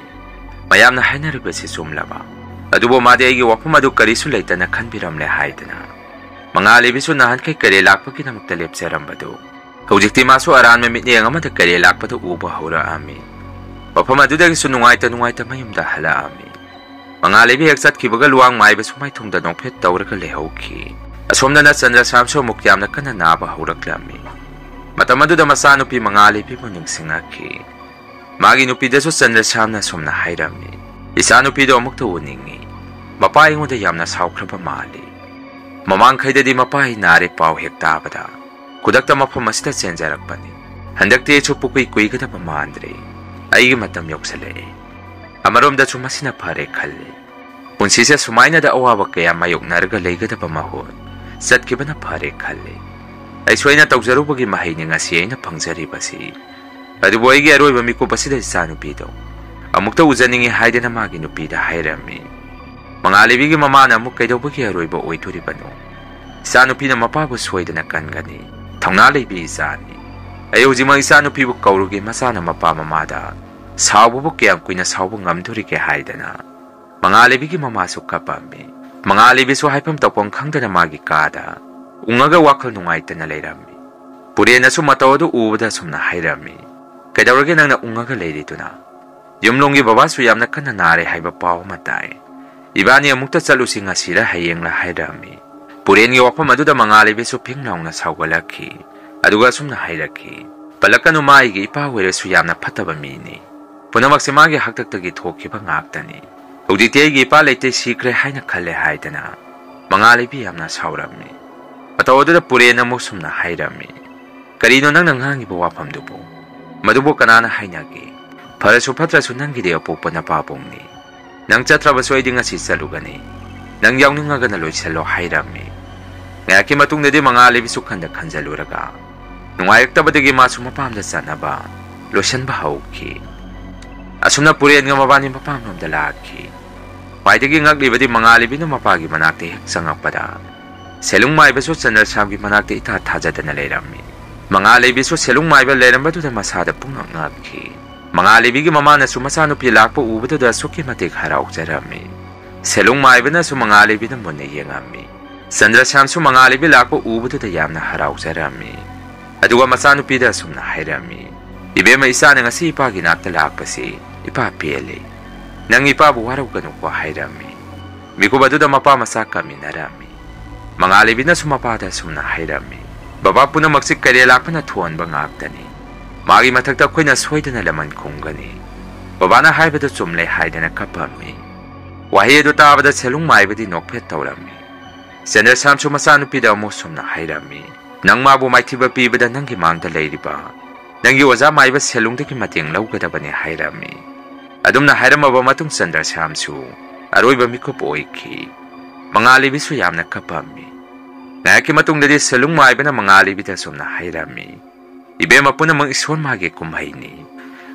"ꯃꯌꯥꯝꯅ ꯍꯥꯏꯅꯔꯤꯕꯁꯤ ꯆꯨꯝꯂꯕ? ꯑꯗꯨꯕꯨ ꯃꯥꯗꯤ ꯑꯩꯒꯤ ꯋꯥꯐꯝ ꯑꯗꯨ ꯀꯔꯤꯁꯨ ꯂꯩꯇꯅ ꯈꯟꯕꯤꯔꯝꯂꯦ," ꯍꯥꯏꯗꯅ ꯃꯉꯥꯜ ꯂꯩꯕꯤꯁꯨ ꯅꯍꯥꯟꯈꯩ ꯀꯩꯔꯦꯜ ꯂꯥꯛꯄꯒꯤꯗꯃꯛꯇ ꯂꯦꯞꯆꯔꯝꯕꯗꯨ ꯍꯧꯖꯤꯛꯇꯤ ꯃꯥꯁꯨ ꯑꯔꯥꯟꯕ ꯃꯤꯠꯌꯦꯡ ꯑꯃꯗ ꯀꯩꯔꯦꯜ ꯂꯥꯛꯄꯗ ꯎꯕ ꯍꯧꯔꯛꯑꯝꯃꯤ꯫ ꯃꯐꯝ ꯑꯗꯨꯗꯒꯤꯁꯨ ꯅꯨꯡꯉꯥꯏꯇ ꯅꯨꯡꯉꯥꯏꯇ ꯃꯌꯨꯝꯗ ꯍꯜꯂꯛꯑꯝꯃꯤ꯫ ꯃꯉꯥꯜ ꯂꯩꯕꯤ ꯍꯦꯛ ꯆꯠꯈꯤꯕꯒ ꯂꯨꯋꯥꯡ ꯃꯥꯏꯕꯁꯨ ꯃꯥꯏꯊꯣꯡꯗ ꯅꯣꯛꯐꯦꯠ ꯇꯧꯔꯒ ꯂꯩꯍꯧꯈꯤ꯫ ꯑꯁꯣꯝꯗꯅ ꯆꯟꯗ꯭ꯔꯁꯥꯝꯁꯨ ꯑꯃꯨꯛ ꯌꯥꯝꯅ ꯀꯟꯅ ꯅꯥꯕ ꯍꯧꯔꯛꯂꯝꯃꯤ꯫ ꯃꯇꯝ ꯑꯗꯨꯗ ꯃꯆꯥꯅꯨꯄꯤ ꯃꯉꯥꯜ ꯂꯩꯕꯤꯕꯨ ꯅꯤꯡꯁꯤꯡꯉꯛꯈꯤ꯫ ꯃꯥꯒꯤ ꯅꯨꯄꯤꯗꯁꯨ ꯆꯟꯗ꯭ꯔꯁꯥꯝꯅ ꯑꯁꯨꯝꯅ ꯍꯥꯏꯔꯝꯃꯤ, "ꯏꯆꯥꯅꯨꯄꯤꯗꯣ ꯑꯃꯨꯛꯇ ꯎꯅꯤꯡꯉꯤ꯫ ꯃꯄꯥ ꯑꯩꯉꯣꯟꯗ ꯌꯥꯝꯅ ꯁꯥꯎꯈ꯭ꯔꯕ ꯃꯥꯜꯂꯤ꯫ ꯃꯃꯥꯡꯈꯩꯗꯗꯤ ꯃꯄꯥ ꯑꯩ ꯅꯥꯔꯦ ꯄꯥꯎ ꯍꯦꯛ ꯇꯥꯕꯗ ꯈꯨꯗꯛꯇ ꯃꯐꯝ ꯑꯁꯤꯗ ꯆꯦꯟꯖꯔꯛꯄꯅꯤ꯫ ꯍꯟꯗꯛꯇꯤ ꯑꯩꯁꯨ ꯄꯨꯀꯨꯏ ꯀꯨꯏꯒꯗꯕ ꯃꯥꯟꯗ꯭ꯔꯦ꯫ ꯑꯩꯒꯤ ꯃꯇꯝ ꯌꯧꯁꯤꯜꯂꯛꯑꯦ꯫ ꯑꯃꯔꯣꯝꯗꯁꯨ ꯃꯁꯤꯅ ꯐꯔꯦ ꯈꯜꯂꯤ꯫ ꯄꯨꯟꯁꯤꯁꯦ ꯁꯨꯃꯥꯏꯅꯗ ꯑꯋꯥꯕ ꯀꯌꯥ ꯃꯥꯌꯣꯛꯅꯔꯒ ꯂꯩꯒꯗꯕ ꯃꯍꯨꯠ ꯆꯠꯈꯤꯕꯅ ꯐꯔꯦ ꯈꯜꯂꯤ꯫ ꯑꯩ ꯁꯣꯏꯅ ꯇꯧꯖꯔꯨꯕꯒꯤ ꯃꯍꯩꯅꯤ ꯉꯁꯤ ꯑꯩꯅ ꯐꯪꯖꯔꯤꯕꯁꯤ꯫ ꯑꯗꯨꯕꯨ ꯑꯩꯒꯤ ꯑꯔꯣꯏꯕ ꯃꯤꯀꯨꯞ ꯑꯁꯤꯗ ꯏꯆꯥꯅꯨꯄꯤꯗꯣ ꯑꯃꯨꯛꯇ ꯎꯖꯅꯤꯡꯏ ꯍꯥꯏꯗꯅ ꯃꯥꯒꯤ ꯅꯨꯄꯤꯗ ꯍꯥꯏꯔꯝꯃꯤ꯫ ꯃꯉꯥꯂꯩꯕꯤꯒꯤ ꯃꯃꯥꯅ ꯑꯃꯨꯛ ꯀꯩꯗꯧꯕꯒꯤ ꯑꯔꯣꯏꯕ ꯑꯣꯏꯗꯣꯔꯤꯕꯅꯣ? ꯏꯆꯥꯅꯨꯄꯤꯅ ꯃꯄꯥꯕꯨ ꯁꯣꯏꯗꯅ ꯀꯟꯒꯅꯤ꯫ ꯊꯧꯅꯥ ꯂꯩꯕꯤ ꯏꯆꯥꯅꯤ꯫ ꯑꯩ ꯍꯧꯖꯤꯛꯃꯛ ꯏꯆꯥꯅꯨꯄꯤꯕꯨ ꯀꯧꯔꯨꯒꯦ, ꯃꯆꯥꯅ ꯃꯄꯥ ꯃꯃꯥꯗ ꯁꯥꯎꯕꯕꯨ ꯀꯌꯥꯝ ꯀꯨꯏꯅ ꯁꯥꯎꯕ ꯉꯝꯗꯣꯔꯤꯒꯦ ꯍꯥꯏꯗꯅ ꯃꯉꯥꯂꯩꯕꯤꯒꯤ ꯃꯃꯥꯁꯨ ꯀꯞꯄꯝꯃꯤ꯫ ꯃꯉꯥꯂꯩꯕꯤꯁꯨ ꯍꯥꯏꯐꯝ ꯇꯧꯐꯝ ꯈꯪꯗꯅ ꯃꯥꯒꯤ ꯀꯥꯗ ꯎꯪꯉꯒ ꯋꯥꯈꯜ ꯅꯨꯡꯉꯥꯏꯇꯅ ꯂꯩꯔꯝꯃꯤ꯫ ꯄꯨꯔꯦꯟꯅꯁꯨ ꯃꯇꯧ ꯑꯗꯨ ꯎꯕꯗ ꯑꯁꯨꯝꯅ ꯍꯥꯏꯔꯝꯃꯤ, "ꯀꯩꯗꯧꯔꯒꯦ ꯅꯪꯅ ꯎꯪꯉꯒ ꯂꯩꯔꯤꯗꯨꯅ? ꯌꯨꯝꯂꯣꯝꯒꯤ ꯕꯕꯥꯁꯨ ꯌꯥꯝꯅ ꯀꯟꯅ ꯅꯥꯔꯦ ꯍꯥꯏꯕ ꯄꯥꯎ ꯑꯃ ꯇꯥꯏ꯫ ꯏꯕꯥꯅꯤ ꯑꯃꯨꯛꯇ ꯆꯠꯂꯨꯁꯤ ꯉꯁꯤꯔ ꯍꯌꯦꯡꯂ" ꯍꯥꯏꯔꯝꯃꯤ꯫ ꯄꯨꯔꯦꯟꯒꯤ ꯋꯥꯐꯝ ꯑꯗꯨꯗ ꯃꯉꯥꯂꯩꯕꯤꯁꯨ ꯐꯤꯡ ꯂꯥꯎꯅ ꯁꯥꯎꯒꯠꯂꯛꯈꯤ꯫ ꯑꯗꯨꯒ ꯑꯁꯨꯝꯅ ꯍꯥꯏꯔꯛꯈꯤ, "ꯄꯜꯂꯛꯀꯅꯨ, ꯃꯥ ꯑꯩꯒꯤ ꯏꯄꯥ ꯑꯣꯏꯔꯁꯨ ꯌꯥꯝꯅ ꯐꯠꯇꯕ ꯃꯤꯅꯤ꯫ ꯄꯨꯝꯅꯃꯛꯁꯦ ꯃꯥꯒꯤ ꯍꯥꯛꯇꯛꯇꯒꯤ ꯊꯣꯛꯈꯤꯕ ꯉꯥꯛꯇꯅꯤ꯫ ꯍꯧꯖꯤꯛꯇꯤ ꯑꯩꯒꯤ ꯏꯄꯥ ꯂꯩꯇꯦ, ꯁꯤꯈ꯭ꯔꯦ ꯍꯥꯏꯅ ꯈꯜꯂꯦ" ꯍꯥꯏꯗꯅ ꯃꯉꯥꯂꯩꯕꯤ ꯌꯥꯝꯅ ꯁꯥꯎꯔꯝꯃꯤ꯫ ꯃꯇꯧ ꯑꯗꯨꯗ ꯄꯨꯔꯦꯟ ꯑꯃꯨꯛ ꯁꯨꯝꯅ ꯍꯥꯏꯔꯝꯃꯤ, "ꯀꯔꯤꯅꯣ ꯅꯪꯅ ꯉꯥꯡꯉꯤꯕ ꯋꯥꯐꯝꯗꯨꯕꯨ? ꯃꯗꯨꯕꯨ ꯀꯅꯥꯅ ꯍꯥꯏꯅꯒꯦ? ꯐꯔꯁꯨ ꯐꯠꯇ꯭ꯔꯁꯨ ꯅꯪꯒꯤꯗꯤ ꯑꯄꯣꯛꯄ ꯅꯄꯥꯕꯨꯡꯅꯤ꯫ ꯅꯪ ꯆꯠꯇ꯭ꯔꯕꯁꯨ ꯑꯩꯗꯤ ꯉꯁꯤ ꯆꯠꯂꯨꯒꯅꯤ꯫ ꯅꯪ ꯌꯥꯎꯅꯤꯡꯉꯒꯅ ꯂꯣꯏꯁꯤꯜꯂꯣ" ꯍꯥꯏꯔꯝꯃꯤ꯫ ꯉꯥꯏꯍꯥꯛꯀꯤ ꯃꯇꯨꯡꯗꯗꯤ ꯃꯉꯥꯂꯩꯕꯤꯁꯨ ꯈꯟꯗ ꯈꯟꯖꯜꯂꯨꯔꯒ ꯅꯨꯡꯉꯥꯏꯔꯛꯇꯕꯗꯒꯤ ꯃꯥꯁꯨ ꯃꯄꯥꯝꯗ ꯆꯠꯅꯕ ꯂꯣꯏꯁꯤꯟꯕ ꯍꯧꯈꯤ꯫ ꯑꯁꯨꯝꯅ ꯄꯨꯔꯦꯟꯒ ꯃꯕꯥꯅꯤ ꯃꯄꯥꯝꯂꯣꯝꯗ ꯂꯥꯛꯈꯤ꯫ ꯈ꯭ꯋꯥꯏꯗꯒꯤ ꯉꯛꯂꯤꯕꯗꯤ ꯃꯉꯥꯂꯩꯕꯤꯅ ꯃꯄꯥꯒꯤ ꯃꯅꯥꯛꯇ ꯍꯦꯛ ꯆꯪꯉꯛꯄꯗ ꯁꯦꯂꯨꯡ ꯃꯥꯏꯕꯁꯨ ꯆꯟꯗ꯭ꯔꯁ꯭ꯌꯥꯝꯒꯤ ꯃꯅꯥꯛꯇ ꯏꯊꯥ ꯊꯥꯖꯗꯅ ꯂꯩꯔꯝꯃꯤ꯫ ꯃꯉꯥꯂꯩꯕꯤꯁꯨ ꯁꯦꯂꯨꯡ ꯃꯥꯏꯕ ꯂꯩꯔꯝꯕꯗꯨꯗ ꯃꯁꯥꯗ ꯄꯨꯡꯉꯛ ꯉꯛꯈꯤ꯫ ꯃꯉꯥꯂꯩꯕꯤꯒꯤ ꯃꯃꯥꯅꯁꯨ ꯃꯆꯥꯅꯨꯄꯤ ꯂꯥꯛꯄ ꯎꯕꯗꯨꯗ ꯑꯁꯨꯛꯀꯤ ꯃꯇꯤꯛ ꯍꯔꯥꯎꯖꯔꯝꯃꯤ꯫ ꯁꯦꯂꯨꯡ ꯃꯥꯏꯕꯅꯁꯨ ꯃꯉꯥꯂꯩꯕꯤꯗ ꯃꯨꯟꯅ ꯌꯦꯡꯉꯝꯃꯤ꯫ ꯆꯟꯗ꯭ꯔꯁ꯭ꯌꯥꯝꯁꯨ ꯃꯉꯥꯂꯩꯕꯤ ꯂꯥꯛꯄ ꯎꯕꯗꯨꯗ ꯌꯥꯝꯅ ꯍꯔꯥꯎꯖꯔꯝꯃꯤ꯫ ꯑꯗꯨꯒ ꯃꯆꯥꯅꯨꯄꯤꯗ ꯑꯁꯨꯝꯅ ꯍꯥꯏꯔꯝꯃꯤ, "ꯏꯕꯦꯝꯃ, ꯏꯆꯥꯅ ꯉꯁꯤ ꯏꯄꯥꯒꯤ ꯅꯥꯛꯇ ꯂꯥꯛꯄꯁꯤ ꯏꯄꯥ ꯄꯦꯜꯂꯤ꯫ ꯅꯪ ꯏꯄꯥꯕꯨ ꯋꯥꯔꯧꯒꯅꯨꯀꯣ" ꯍꯥꯏꯔꯝꯃꯤ꯫ ꯃꯤꯀꯨꯞ ꯑꯗꯨꯗ ꯃꯄꯥ ꯃꯆꯥ ꯀꯞꯃꯤꯟꯅꯔꯝꯃꯤ꯫ ꯃꯉꯥꯂꯩꯕꯤꯅꯁꯨ ꯃꯄꯥꯗ ꯑꯁꯨꯝꯅ ꯍꯥꯏꯔꯝꯃꯤ, "ꯕꯕꯥ, ꯄꯨꯝꯅꯃꯛꯁꯤ ꯀꯩꯔꯦꯜ ꯂꯥꯛꯄꯅ ꯊꯣꯛꯍꯟꯕ ꯉꯥꯛꯇꯅꯤ꯫ ꯃꯥꯒꯤ ꯃꯊꯛꯇ ꯑꯩꯈꯣꯏꯅ ꯁꯣꯏꯗꯅ ꯂꯃꯟ ꯈꯨꯝꯒꯅꯤ꯫ ꯕꯕꯥꯅ ꯍꯥꯏꯕꯗꯨ ꯆꯨꯝꯂꯦ" ꯍꯥꯏꯗꯅ ꯀꯞꯄꯝꯃꯤ꯫ ꯋꯥꯍꯩ ꯑꯗꯨ ꯇꯥꯕꯗ ꯁꯦꯂꯨꯡ ꯃꯥꯏꯕꯗꯤ ꯅꯣꯛꯐꯦꯠ ꯇꯧꯔꯝꯃꯤ꯫ ꯆꯟꯗ꯭ꯔꯁ꯭ꯌꯥꯝꯁꯨ ꯃꯆꯥꯅꯨꯄꯤꯗ ꯑꯃꯨꯛ ꯁꯨꯝꯅ ꯍꯥꯏꯔꯝꯃꯤ, "ꯅꯪ ꯃꯥꯕꯨ ꯃꯥꯏꯊꯤꯕ ꯄꯤꯕꯗ ꯅꯪꯒꯤ ꯃꯥꯡꯗ ꯂꯩꯔꯤꯕ ꯅꯪꯒꯤ ꯑꯣꯖꯥ ꯃꯥꯏꯕ ꯁꯦꯂꯨꯡꯗꯒꯤ ꯃꯇꯦꯡ ꯂꯧꯒꯗꯕꯅꯤ" ꯍꯥꯏꯔꯝꯃꯤ꯫ ꯑꯗꯨꯝꯅ ꯍꯥꯏꯔꯝꯃꯕ ꯃꯇꯨꯡ ꯆꯟꯗ꯭ꯔꯁ꯭ꯌꯥꯝꯁꯨ ꯑꯔꯣꯏꯕ ꯃꯤꯀꯨꯞ ꯑꯣꯏꯈꯤ꯫ ꯃꯉꯥꯜꯂꯩꯕꯤꯁꯨ ꯌꯥꯝꯅ ꯀꯞꯄꯝꯃꯤ꯫ ꯉꯥꯏꯍꯥꯛꯀꯤ ꯃꯇꯨꯡꯗꯗꯤ ꯁꯦꯂꯨꯡ ꯃꯥꯏꯕꯅ ꯃꯉꯥꯜꯂꯩꯕꯤꯗ ꯑꯁꯨꯝꯅ ꯍꯥꯏꯔꯝꯃꯤ, "ꯏꯕꯦꯝꯃ, ꯄꯨꯝꯅꯃꯛ ꯏꯁꯣꯔ ꯃꯥꯒꯤ ꯀꯨꯝꯍꯩꯅꯤ꯫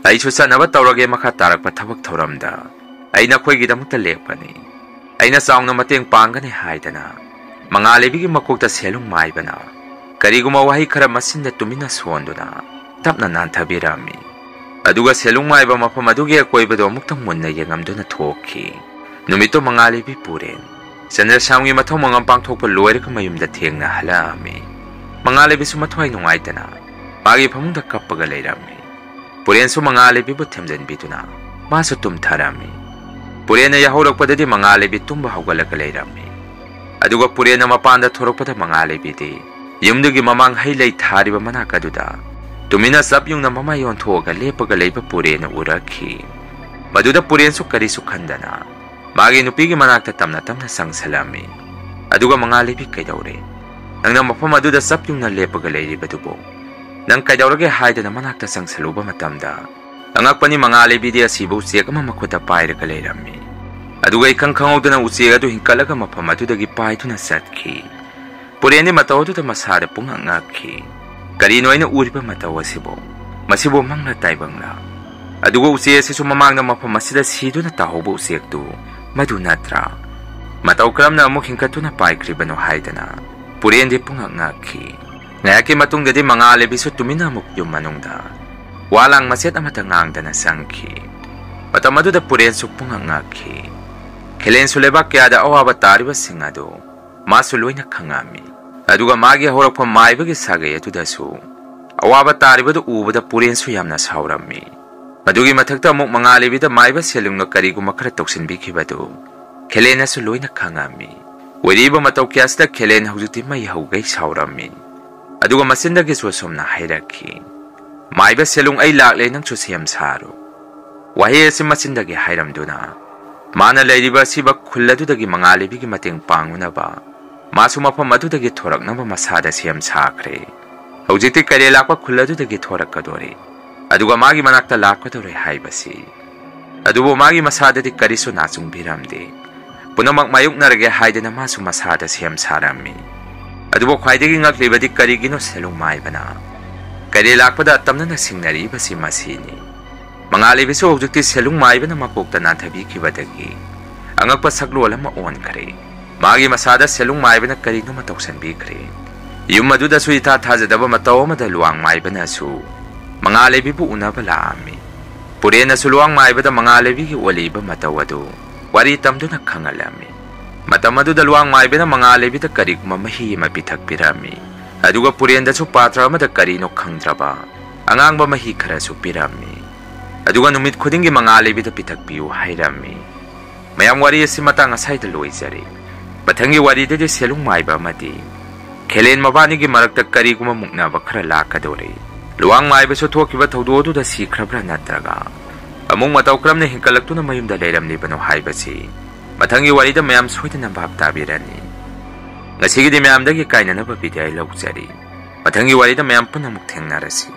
ꯑꯩꯁꯨ ꯆꯠꯅꯕ ꯇꯧꯔꯒꯦ ꯃꯈꯥ ꯇꯥꯔꯛꯄ ꯊꯕꯛ ꯊꯧꯔꯝꯗ꯫ ꯑꯩ ꯅꯈꯣꯏꯒꯤꯗꯃꯛꯇ ꯂꯦꯞꯀꯅꯤ꯫ ꯑꯩꯅ ꯆꯥꯎꯅ ꯃꯇꯦꯡ ꯄꯥꯡꯒꯅꯤ" ꯍꯥꯏꯗꯅ ꯃꯉꯥꯜꯂꯩꯕꯤꯒꯤ ꯃꯀꯣꯛꯇ ꯁꯦꯂꯨꯡ ꯃꯥꯏꯕꯅ ꯀꯔꯤꯒꯨꯝꯕ ꯋꯥꯍꯩ ꯈꯔ ꯃꯆꯤꯟꯗ ꯇꯨꯃꯤꯟꯅ ꯁꯣꯟꯗꯨꯅ ꯇꯞꯅ ꯅꯥꯟꯊꯕꯤꯔꯝꯃꯤ꯫ ꯑꯗꯨꯒ ꯁꯦꯂꯨꯡ ꯃꯥꯏꯕ ꯃꯐꯝ ꯑꯗꯨꯒꯤ ꯑꯀꯣꯏꯕꯗꯨ ꯑꯃꯨꯛꯇꯪ ꯃꯨꯟꯅ ꯌꯦꯡꯉꯝꯗꯨꯅ ꯊꯣꯛꯈꯤ꯫ ꯅꯨꯃꯤꯠꯇꯨ ꯃꯉꯥꯜꯂꯩꯕꯤ ꯄꯨꯔꯦꯟ ꯆꯟꯗ꯭ꯔꯁ꯭ꯌꯥꯝꯒꯤ ꯃꯊꯧ ꯃꯉꯝ ꯄꯥꯡꯊꯣꯛꯄ ꯂꯣꯏꯔꯒ ꯃꯌꯨꯝꯗ ꯊꯦꯡꯅ ꯍꯜꯂꯛꯑꯝꯃꯤ꯫ ꯃꯉꯥꯜꯂꯩꯕꯤꯁꯨ ꯃꯊ꯭ꯋꯥꯏ ꯅꯨꯡꯉꯥꯏꯇꯅ ꯃꯥꯒꯤ ꯐꯃꯨꯡꯗ ꯀꯞꯄꯒ ꯂꯩꯔꯝꯃꯤ꯫ ꯄꯨꯔꯦꯟꯁꯨ ꯃꯉꯥꯜꯂꯩꯕꯤꯕꯨ ꯊꯦꯝꯖꯤꯟꯕꯤꯗꯨꯅ ꯃꯥꯁꯨ ꯇꯨꯝꯊꯔꯝꯃꯤ꯫ ꯄꯨꯔꯦꯟꯅ ꯌꯥꯍꯧꯔꯛꯄꯗꯗꯤ ꯃꯉꯥꯜꯂꯩꯕꯤ ꯇꯨꯝꯕ ꯍꯧꯒꯠꯂꯒ ꯂꯩꯔꯝꯃꯤ꯫ ꯑꯗꯨꯒ ꯄꯨꯔꯦꯟꯅ ꯃꯄꯥꯟꯗ ꯊꯣꯔꯛꯄꯗ ꯃꯉꯥꯜꯂꯩꯕꯤꯗꯤ ꯌꯨꯝꯗꯨꯒꯤ ꯃꯃꯥꯡ ꯍꯩ ꯂꯩ ꯊꯥꯔꯤꯕ ꯃꯅꯥꯛ ꯑꯗꯨꯗ ꯇꯨꯃꯤꯟꯅ ꯆꯞ ꯌꯨꯡꯅ ꯃꯃꯥꯏ ꯑꯣꯟꯊꯣꯛꯑꯒ ꯂꯦꯞꯄꯒ ꯂꯩꯕ ꯄꯨꯔꯦꯟꯅ ꯎꯔꯛꯈꯤ꯫ ꯃꯗꯨꯗ ꯄꯨꯔꯦꯟꯁꯨ ꯀꯔꯤꯁꯨ ꯈꯟꯗꯅ ꯃꯥꯒꯤ ꯅꯨꯄꯤꯒꯤ ꯃꯅꯥꯛꯇ ꯇꯞꯅ ꯇꯞꯅ ꯆꯪꯁꯤꯜꯂꯝꯃꯤ꯫ ꯑꯗꯨꯒ ꯃꯉꯥꯜꯂꯩꯕꯤ, "ꯀꯩꯗꯧꯔꯦ? ꯅꯪꯅ ꯃꯐꯝ ꯑꯗꯨꯗ ꯆꯞ ꯌꯨꯡꯅ ꯂꯦꯞꯄꯒ ꯂꯩꯔꯤꯕꯗꯨꯕꯨ? ꯅꯪ ꯀꯩꯗꯧꯔꯒꯦ?" ꯍꯥꯏꯗꯅ ꯃꯅꯥꯛꯇ ꯆꯪꯁꯤꯜꯂꯨꯕ ꯃꯇꯝꯗ, ꯑꯉꯛꯄꯅꯤ, ꯃꯉꯥꯜꯂꯩꯕꯤꯗꯤ ꯑꯁꯤꯕ ꯎꯆꯦꯛ ꯑꯃ ꯃꯈꯨꯠꯇ ꯄꯥꯏꯔꯒ ꯂꯩꯔꯝꯃꯤ꯫ ꯑꯗꯨꯒ ꯏꯈꯪ ꯈꯪꯍꯧꯗꯅ ꯎꯆꯦꯛ ꯑꯗꯨ ꯍꯤꯡꯀꯠꯂꯒ ꯃꯐꯝ ꯑꯗꯨꯗꯒꯤ ꯄꯥꯏꯗꯨꯅ ꯆꯠꯈꯤ꯫ ꯄꯨꯔꯦꯟꯗꯤ ꯃꯇꯧ ꯑꯗꯨꯗ ꯃꯁꯥꯗ ꯄꯨꯡꯉꯛ ꯉꯛꯈꯤ꯫ "ꯀꯔꯤꯅꯣ ꯑꯩꯅ ꯎꯔꯤꯕ ꯃꯇꯧ ꯑꯁꯤꯕꯨ? ꯃꯁꯤꯕꯨ ꯃꯪꯂꯥ ꯇꯥꯏꯕꯪꯂꯥ? ꯑꯗꯨꯒ ꯎꯆꯦꯛ ꯑꯁꯤꯁꯨ ꯃꯃꯥꯡꯗ ꯃꯐꯝ ꯑꯁꯤꯗ ꯁꯤꯗꯨꯅ ꯇꯥꯍꯧꯕ ꯎꯆꯦꯛꯇꯨ ꯃꯗꯨ ꯅꯠꯇ꯭ꯔꯥ? ꯃꯇꯧ ꯀꯔꯝꯅ ꯑꯃꯨꯛ ꯍꯤꯡꯀꯠꯇꯨꯅ ꯄꯥꯏꯈ꯭ꯔꯤꯕꯅꯣ?" ꯍꯥꯏꯗꯅ ꯄꯨꯔꯦꯟꯗꯤ ꯄꯨꯡꯉꯛ ꯉꯛꯈꯤ꯫ ꯉꯥꯏꯍꯥꯛꯀꯤ ꯃꯇꯨꯡꯗꯗꯤ ꯃꯉꯥꯜꯂꯩꯕꯤꯁꯨ ꯇꯨꯃꯤꯟꯅ ꯑꯃꯨꯛ ꯌꯨꯝ ꯃꯅꯨꯡꯗ ꯋꯥ ꯂꯥꯡ ꯃꯆꯦꯠ ꯑꯃꯠꯇ ꯉꯥꯡꯗꯅ ꯆꯪꯈꯤ꯫ ꯃꯇꯝ ꯑꯗꯨꯗ ꯄꯨꯔꯦꯟꯁꯨ ꯄꯨꯡꯉꯛ ꯉꯛꯈꯤ꯫ ꯈꯦꯂꯦꯟꯁꯨ ꯂꯩꯕꯥꯛ ꯀꯌꯥꯗ ꯑꯋꯥꯕ ꯇꯥꯔꯤꯕꯁꯤꯡ ꯑꯗꯨ ꯃꯥꯁꯨ ꯂꯣꯏꯅ ꯈꯪꯉꯝꯃꯤ꯫ ꯑꯗꯨꯒ ꯃꯥꯒꯤ ꯍꯧꯔꯛꯐꯝ ꯃꯥꯏꯕꯒꯤ ꯁꯥꯒꯩ ꯑꯗꯨꯗꯁꯨ ꯑꯋꯥꯕ ꯇꯥꯔꯤꯕꯗꯨ ꯎꯕꯗ ꯄꯨꯔꯦꯟꯁꯨ ꯌꯥꯝꯅ ꯁꯥꯎꯔꯝꯃꯤ꯫ ꯃꯗꯨꯒꯤ ꯃꯊꯛꯇ ꯑꯃꯨꯛ ꯃꯉꯥꯜꯂꯩꯕꯤꯗ ꯃꯥꯏꯕ ꯁꯦꯂꯨꯡꯅ ꯀꯔꯤꯒꯨꯝꯕ ꯈꯔ ꯇꯧꯁꯤꯟꯕꯤꯈꯤꯕꯗꯨ ꯈꯦꯂꯦꯟꯅꯁꯨ ꯂꯣꯏꯅ ꯈꯪꯉꯝꯃꯤ꯫ ꯑꯣꯏꯔꯤꯕ ꯃꯇꯧ ꯀꯌꯥꯁꯤꯗ ꯈꯦꯂꯦꯟ ꯍꯧꯖꯤꯛꯇꯤ ꯃꯩ ꯍꯧꯒꯩ ꯁꯥꯎꯔꯝꯃꯤ꯫ ꯑꯗꯨꯒ ꯃꯆꯤꯟꯗꯒꯤꯁꯨ ꯑꯁꯨꯝꯅ ꯍꯥꯏꯔꯛꯈꯤ, "ꯃꯥꯏꯕ ꯁꯦꯂꯨꯡ, ꯑꯩ ꯂꯥꯛꯂꯦ, ꯅꯪꯁꯨ ꯁꯦꯝ ꯁꯥꯔꯣ"꯫ ꯋꯥꯍꯩ ꯑꯁꯤ ꯃꯆꯤꯟꯗꯒꯤ ꯍꯥꯏꯔꯝꯗꯨꯅ ꯃꯥꯅ ꯂꯩꯔꯤꯕ ꯑꯁꯤꯕ ꯈꯨꯜ ꯑꯗꯨꯗꯒꯤ ꯃꯉꯥꯜꯂꯩꯕꯤꯒꯤ ꯃꯇꯦꯡ ꯄꯥꯡꯅꯅꯕ ꯃꯥꯁꯨ ꯃꯐꯝ ꯑꯗꯨꯗꯒꯤ ꯊꯣꯔꯛꯅꯕ ꯃꯁꯥꯗ ꯁꯦꯝ ꯁꯥꯈ꯭ꯔꯦ꯫ ꯍꯧꯖꯤꯛꯇꯤ ꯀꯩꯔꯦꯜ ꯂꯥꯛꯄ ꯈꯨꯜ ꯑꯗꯨꯗꯒꯤ ꯊꯣꯔꯛꯀꯗꯣꯔꯦ, ꯑꯗꯨꯒ ꯃꯥꯒꯤ ꯃꯅꯥꯛꯇ ꯂꯥꯛꯀꯗꯣꯔꯦ ꯍꯥꯏꯕꯁꯤ꯫ ꯑꯗꯨꯕꯨ ꯃꯥꯒꯤ ꯃꯁꯥꯗꯗꯤ ꯀꯔꯤꯁꯨ ꯅꯥꯆꯨꯡꯕꯤꯔꯝꯗꯦ꯫ ꯄꯨꯝꯅꯃꯛ ꯃꯥꯌꯣꯛꯅꯔꯒꯦ ꯍꯥꯏꯗꯅ ꯃꯥꯁꯨ ꯃꯁꯥꯗ ꯁꯦꯝ ꯁꯥꯔꯝꯃꯤ꯫ ꯑꯗꯨꯕꯨ ꯈ꯭ꯋꯥꯏꯗꯒꯤ ꯉꯛꯂꯤꯕꯗꯤ ꯀꯔꯤꯒꯤꯅꯣ ꯁꯦꯂꯨꯡ ꯃꯥꯏꯕꯅ ꯀꯩꯔꯦꯜ ꯂꯥꯛꯄꯗ ꯑꯇꯝꯅꯅ ꯁꯤꯡꯅꯔꯤꯕꯁꯤ ꯃꯁꯤꯅꯤ꯫ ꯃꯉꯥꯜ ꯂꯩꯕꯤꯁꯨ ꯍꯧꯖꯤꯛꯇꯤ ꯁꯦꯂꯨꯡ ꯃꯥꯏꯕꯅ ꯃꯀꯣꯛꯇ ꯅꯥꯟꯊꯕꯤꯈꯤꯕꯗꯒꯤ ꯑꯉꯛꯄ ꯁꯛꯂꯣꯟ ꯑꯃ ꯑꯣꯟꯈ꯭ꯔꯦ꯫ ꯃꯥꯒꯤ ꯃꯁꯥꯗ ꯁꯦꯂꯨꯡ ꯃꯥꯏꯕꯅ ꯀꯔꯤꯅꯣꯃ ꯇꯧꯁꯟꯕꯤꯈ꯭ꯔꯦ꯫ ꯌꯨꯝ ꯑꯗꯨꯗꯁꯨ ꯏꯊꯥ ꯊꯥꯖꯗꯕ ꯃꯇꯧ ꯑꯃꯗ ꯂꯨꯋꯥꯡ ꯃꯥꯏꯕꯅꯁꯨ ꯃꯉꯥꯜ ꯂꯩꯕꯤꯕꯨ ꯎꯅꯕ ꯂꯥꯛꯑꯝꯃꯤ꯫ ꯄꯨꯔꯦꯟꯅꯁꯨ ꯂꯨꯋꯥꯡ ꯃꯥꯏꯕꯗ ꯃꯉꯥꯜ ꯂꯩꯕꯤꯒꯤ ꯑꯣꯜꯂꯤꯕ ꯃꯇꯧ ꯑꯗꯨ ꯋꯥꯔꯤ ꯇꯝꯗꯨꯅ ꯈꯪꯍꯜꯂꯝꯃꯤ꯫ ꯃꯇꯝ ꯑꯗꯨꯗ ꯂꯨꯋꯥꯡ ꯃꯥꯏꯕꯅ ꯃꯉꯥꯜ ꯂꯩꯕꯤꯗ ꯀꯔꯤꯒꯨꯝꯕ ꯃꯍꯤ ꯑꯃ ꯄꯤꯊꯛꯄꯤꯔꯝꯃꯤ꯫ ꯑꯗꯨꯒ ꯄꯨꯔꯦꯟꯗꯁꯨ ꯄꯥꯇ꯭ꯔ ꯑꯃꯗ ꯀꯔꯤꯅꯣ ꯈꯪꯗ꯭ꯔꯕ ꯑꯉꯥꯡꯕ ꯃꯍꯤ ꯈꯔꯁꯨ ꯄꯤꯔꯝꯃꯤ꯫ ꯑꯗꯨꯒ ꯅꯨꯃꯤꯠ ꯈꯨꯗꯤꯡꯒꯤ ꯃꯉꯥꯜ ꯂꯩꯕꯤꯗ ꯄꯤꯊꯛꯄꯤꯌꯨ ꯍꯥꯏꯔꯝꯃꯤ꯫ ꯃꯌꯥꯝ, ꯋꯥꯔꯤ ꯑꯁꯤ ꯃꯇꯥꯡ ꯑꯁꯥꯏꯗ ꯂꯣꯏꯖꯔꯦ꯫ ꯃꯊꯪꯒꯤ ꯋꯥꯔꯤꯗꯗꯤ ꯁꯦꯂꯨꯡ ꯃꯥꯏꯕ ꯑꯃꯗꯤ ꯈꯦꯂꯦꯟ ꯃꯕꯥꯅꯤꯒꯤ ꯃꯔꯛꯇ ꯀꯔꯤꯒꯨꯝꯕ ꯃꯨꯛꯅꯕ ꯈꯔ ꯂꯥꯛꯀꯗꯧꯔꯤ꯫ ꯂꯨꯋꯥꯡ ꯃꯥꯏꯕꯁꯨ ꯊꯣꯛꯈꯤꯕ ꯊꯧꯗꯣꯛ ꯑꯗꯨꯗ ꯁꯤꯈ꯭ꯔꯕ꯭ꯔꯥ ꯅꯠꯇ꯭ꯔꯒ ꯑꯃꯨꯛ ꯃꯇꯧ ꯀꯔꯝꯅ ꯍꯤꯡꯀꯠꯂꯛꯇꯨꯅ ꯃꯌꯨꯝꯗ ꯂꯩꯔꯝꯂꯤꯕꯅꯣ ꯍꯥꯏꯕꯁꯤ ꯃꯊꯪꯒꯤ ꯋꯥꯔꯤꯗ ꯃꯌꯥꯝ ꯁꯣꯏꯗꯅ ꯚꯥꯞ ꯇꯥꯕꯤꯔꯅꯤ꯫ ꯉꯁꯤꯒꯤꯗꯤ ꯃꯌꯥꯝꯗꯒꯤ ꯀꯥꯏꯅꯅꯕ ꯕꯤꯗꯥꯏ ꯂꯧꯖꯔꯤ꯫ ꯃꯊꯪꯒꯤ ꯋꯥꯔꯤꯗ ꯃꯌꯥꯝ ꯄꯨꯟꯅ ꯑꯃꯨꯛ ꯊꯦꯡꯅꯔꯁꯤ꯫